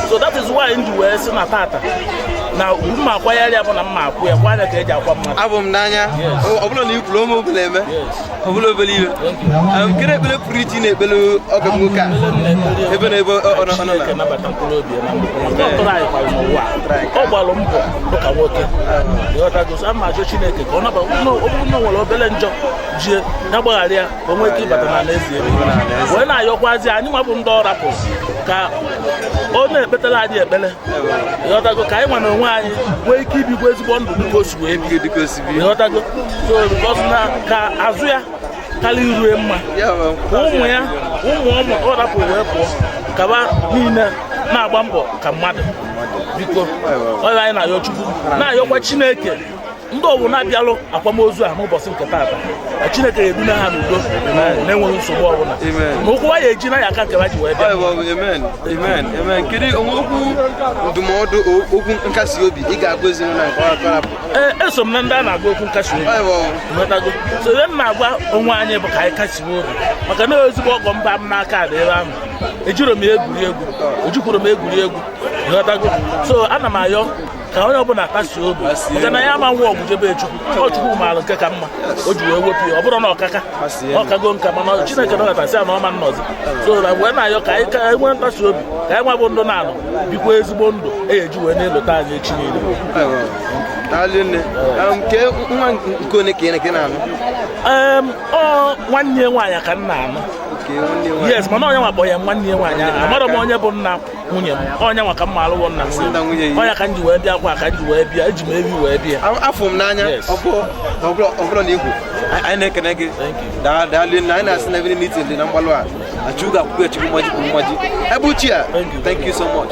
So that is why m ji wee sị na tata na ugwu m akwanyere ya bụ na mma akwụ ya kwa anya ka eji akwa mmadụ. Abụ m n'anya. Ọ bụla na i kwuru ome obele eme. Ọ bụla obele iwe. Kedu ekpere pụrụ iche ị na-ekpere ọgọ m nwoke a? Ebe na ebe ọ nọ na. Chineke nabata mkpụrụ obi ya na ndụ. Maka ọ tụrụ anyị kwara n'ụwa. Ọ gbalụ mbọ dịka nwoke. Ịghọtago? So ama ajọ Chineke ka ọ nabata ọ bụrụ na o nwere obele njọ jie ya gbaghara ya ka o nwee ike ịbata n'ala eze ya. Wee na-ayọkwazi anyị nwa bụ ndị ọ rapụrụ ka ọ na-ekpetara anyị ekpere. Ịghọtago? Ka anyị nwa na onwe anyị nwee ike ibikwa ezigbo ndụ dịka o si wee bi. Ịghọtago? So because na ka azụ ya karịa irue mma. Ụmụ ya ụmụ ụmụ ọ rapụrụ wee pụọ kaba niile na-agba mbọ ka mmadụ. Biko ọ anyị na-ayọ Chukwu na-ayọkwa Chineke ndị ọbụla abịalụ akwamozu a n'ụbọchị nke taata Chineke ga-eduna ha n'udo na-enweghị nsogbu ọbụla na ụkwụ ya eji na ya aka nke ha ji wee bịa. Amen. Amen. Amen. Kedu onwe okwu ndụmọdụ okwu nkasi obi ị ga-agwa ezinụlọ nke ọ rapụ? Ee, eso m na ndị a na-agwa okwu nkasi obi. Ịghọtago? So ihe m na-agwa onwe anyị bụ ka anyị kasiwe obi maka na ezigbo ọgọ mba m n'aka dị ebe ahụ. Ejiro m egwuri egwu, ejikwuru m egwuri egwu. Ịghọtago? So ana m ayọ ka onye ọbụla kasie obi maka na ya ama nwa ọgwụ jebe Chukwu. Ọ Chukwu maara nke ka mma o ji wee wepụ ya ọ bụrụ na ọkaka ọkago nka mana Chineke nọkọtasị ya na ọma nnọzi. So na wee na-ayọ ka anyị nwee ntasi obi ka anyị nwabụ ndụ na-anọ bikwa ezigbo ndụ e eji wee na-elota anyị echi niile. Daalụ nne. Ke nwa nke one ka ị na-anụ? Ọ nwanne nwaanyị ka m na-anụ. Yes, mana onye nwa kpọ ya nwanne nwaanyị ahụ. Amara m onye bụ nna nwunye m. Onye nwa ka m alụwo nna nwunye m. Onye ka m ji wee bịa kwa ka m ji wee bịa eji m evi wee bịa. Afọ m n'anya ọ bụrụ na ikwu anyị na-ekene gị. Daalụ nne. Anyị na-asị na ebe niile dị na mgbalụ a Achukwu ga-akwụkwọ Chukwu mmaji kwuru mmaji. Ebuchi a, thank you so much.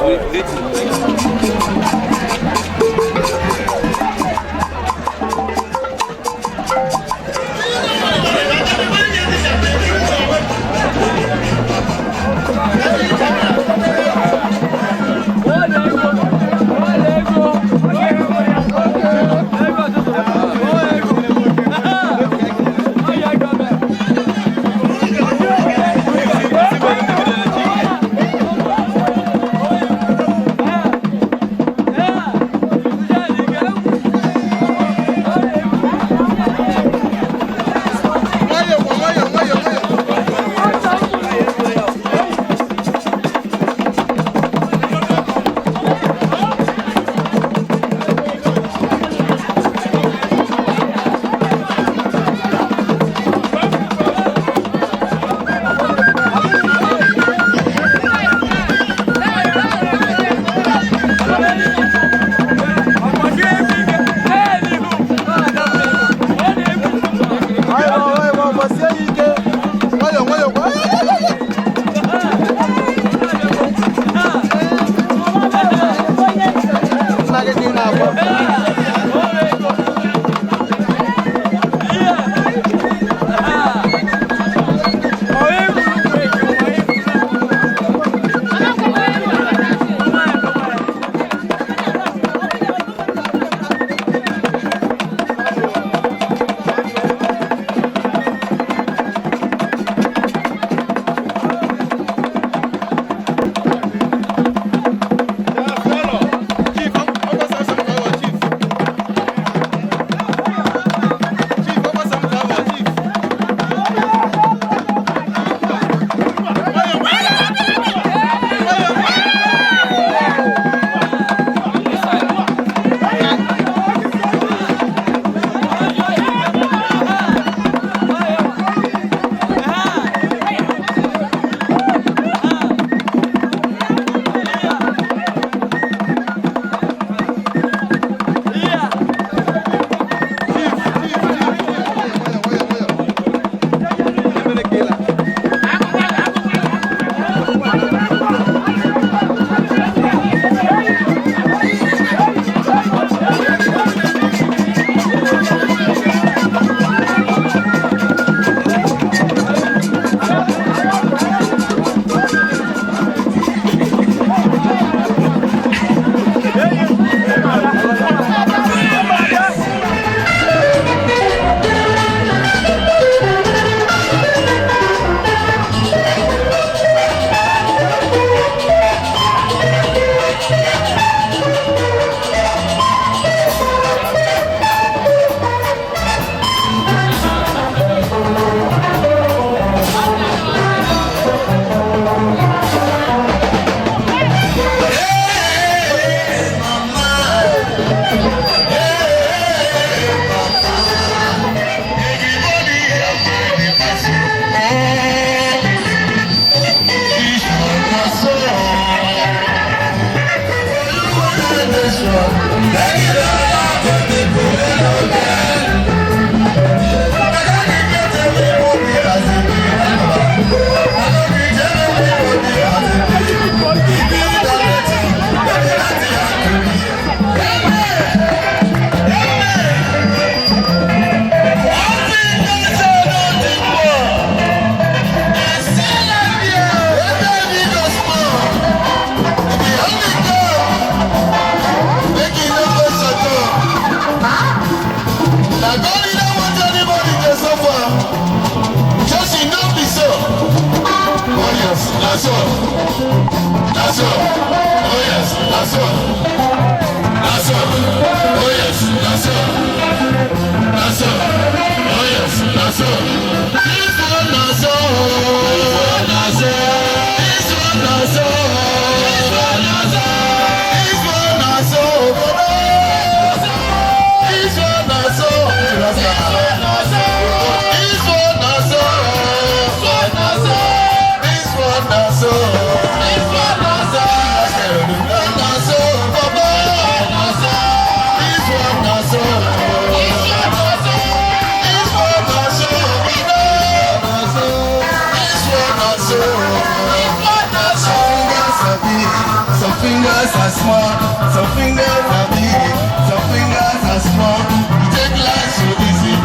Fingers are small, some fingers are big, some fingers are small. You take life so easy,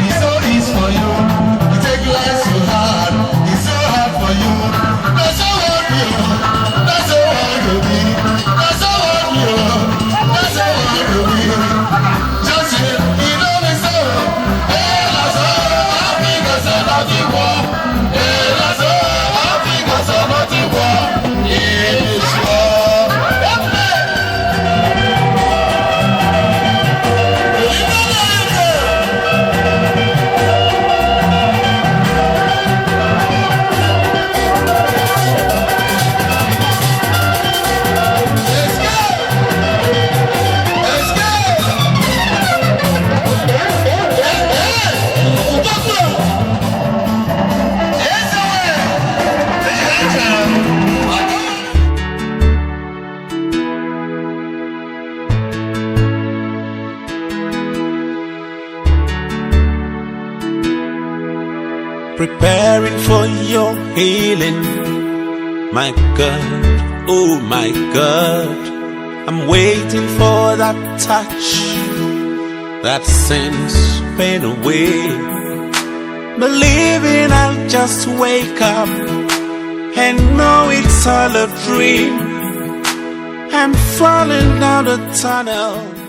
it's so easy for you. You take life so hard, it's so hard for you. That's how hard you, that's how hard you be. That's how hard you, that's how hard you be. Just you know me so. Hey, that's all. Our fingers are not equal. Hey, that's all. Our fingers are not equal. It's war. Preparing for your healing, my God, oh my God. I'm waiting for that touch that sends pain away. Believing I'll just wake up and know it's all a dream. I'm falling down the tunnel.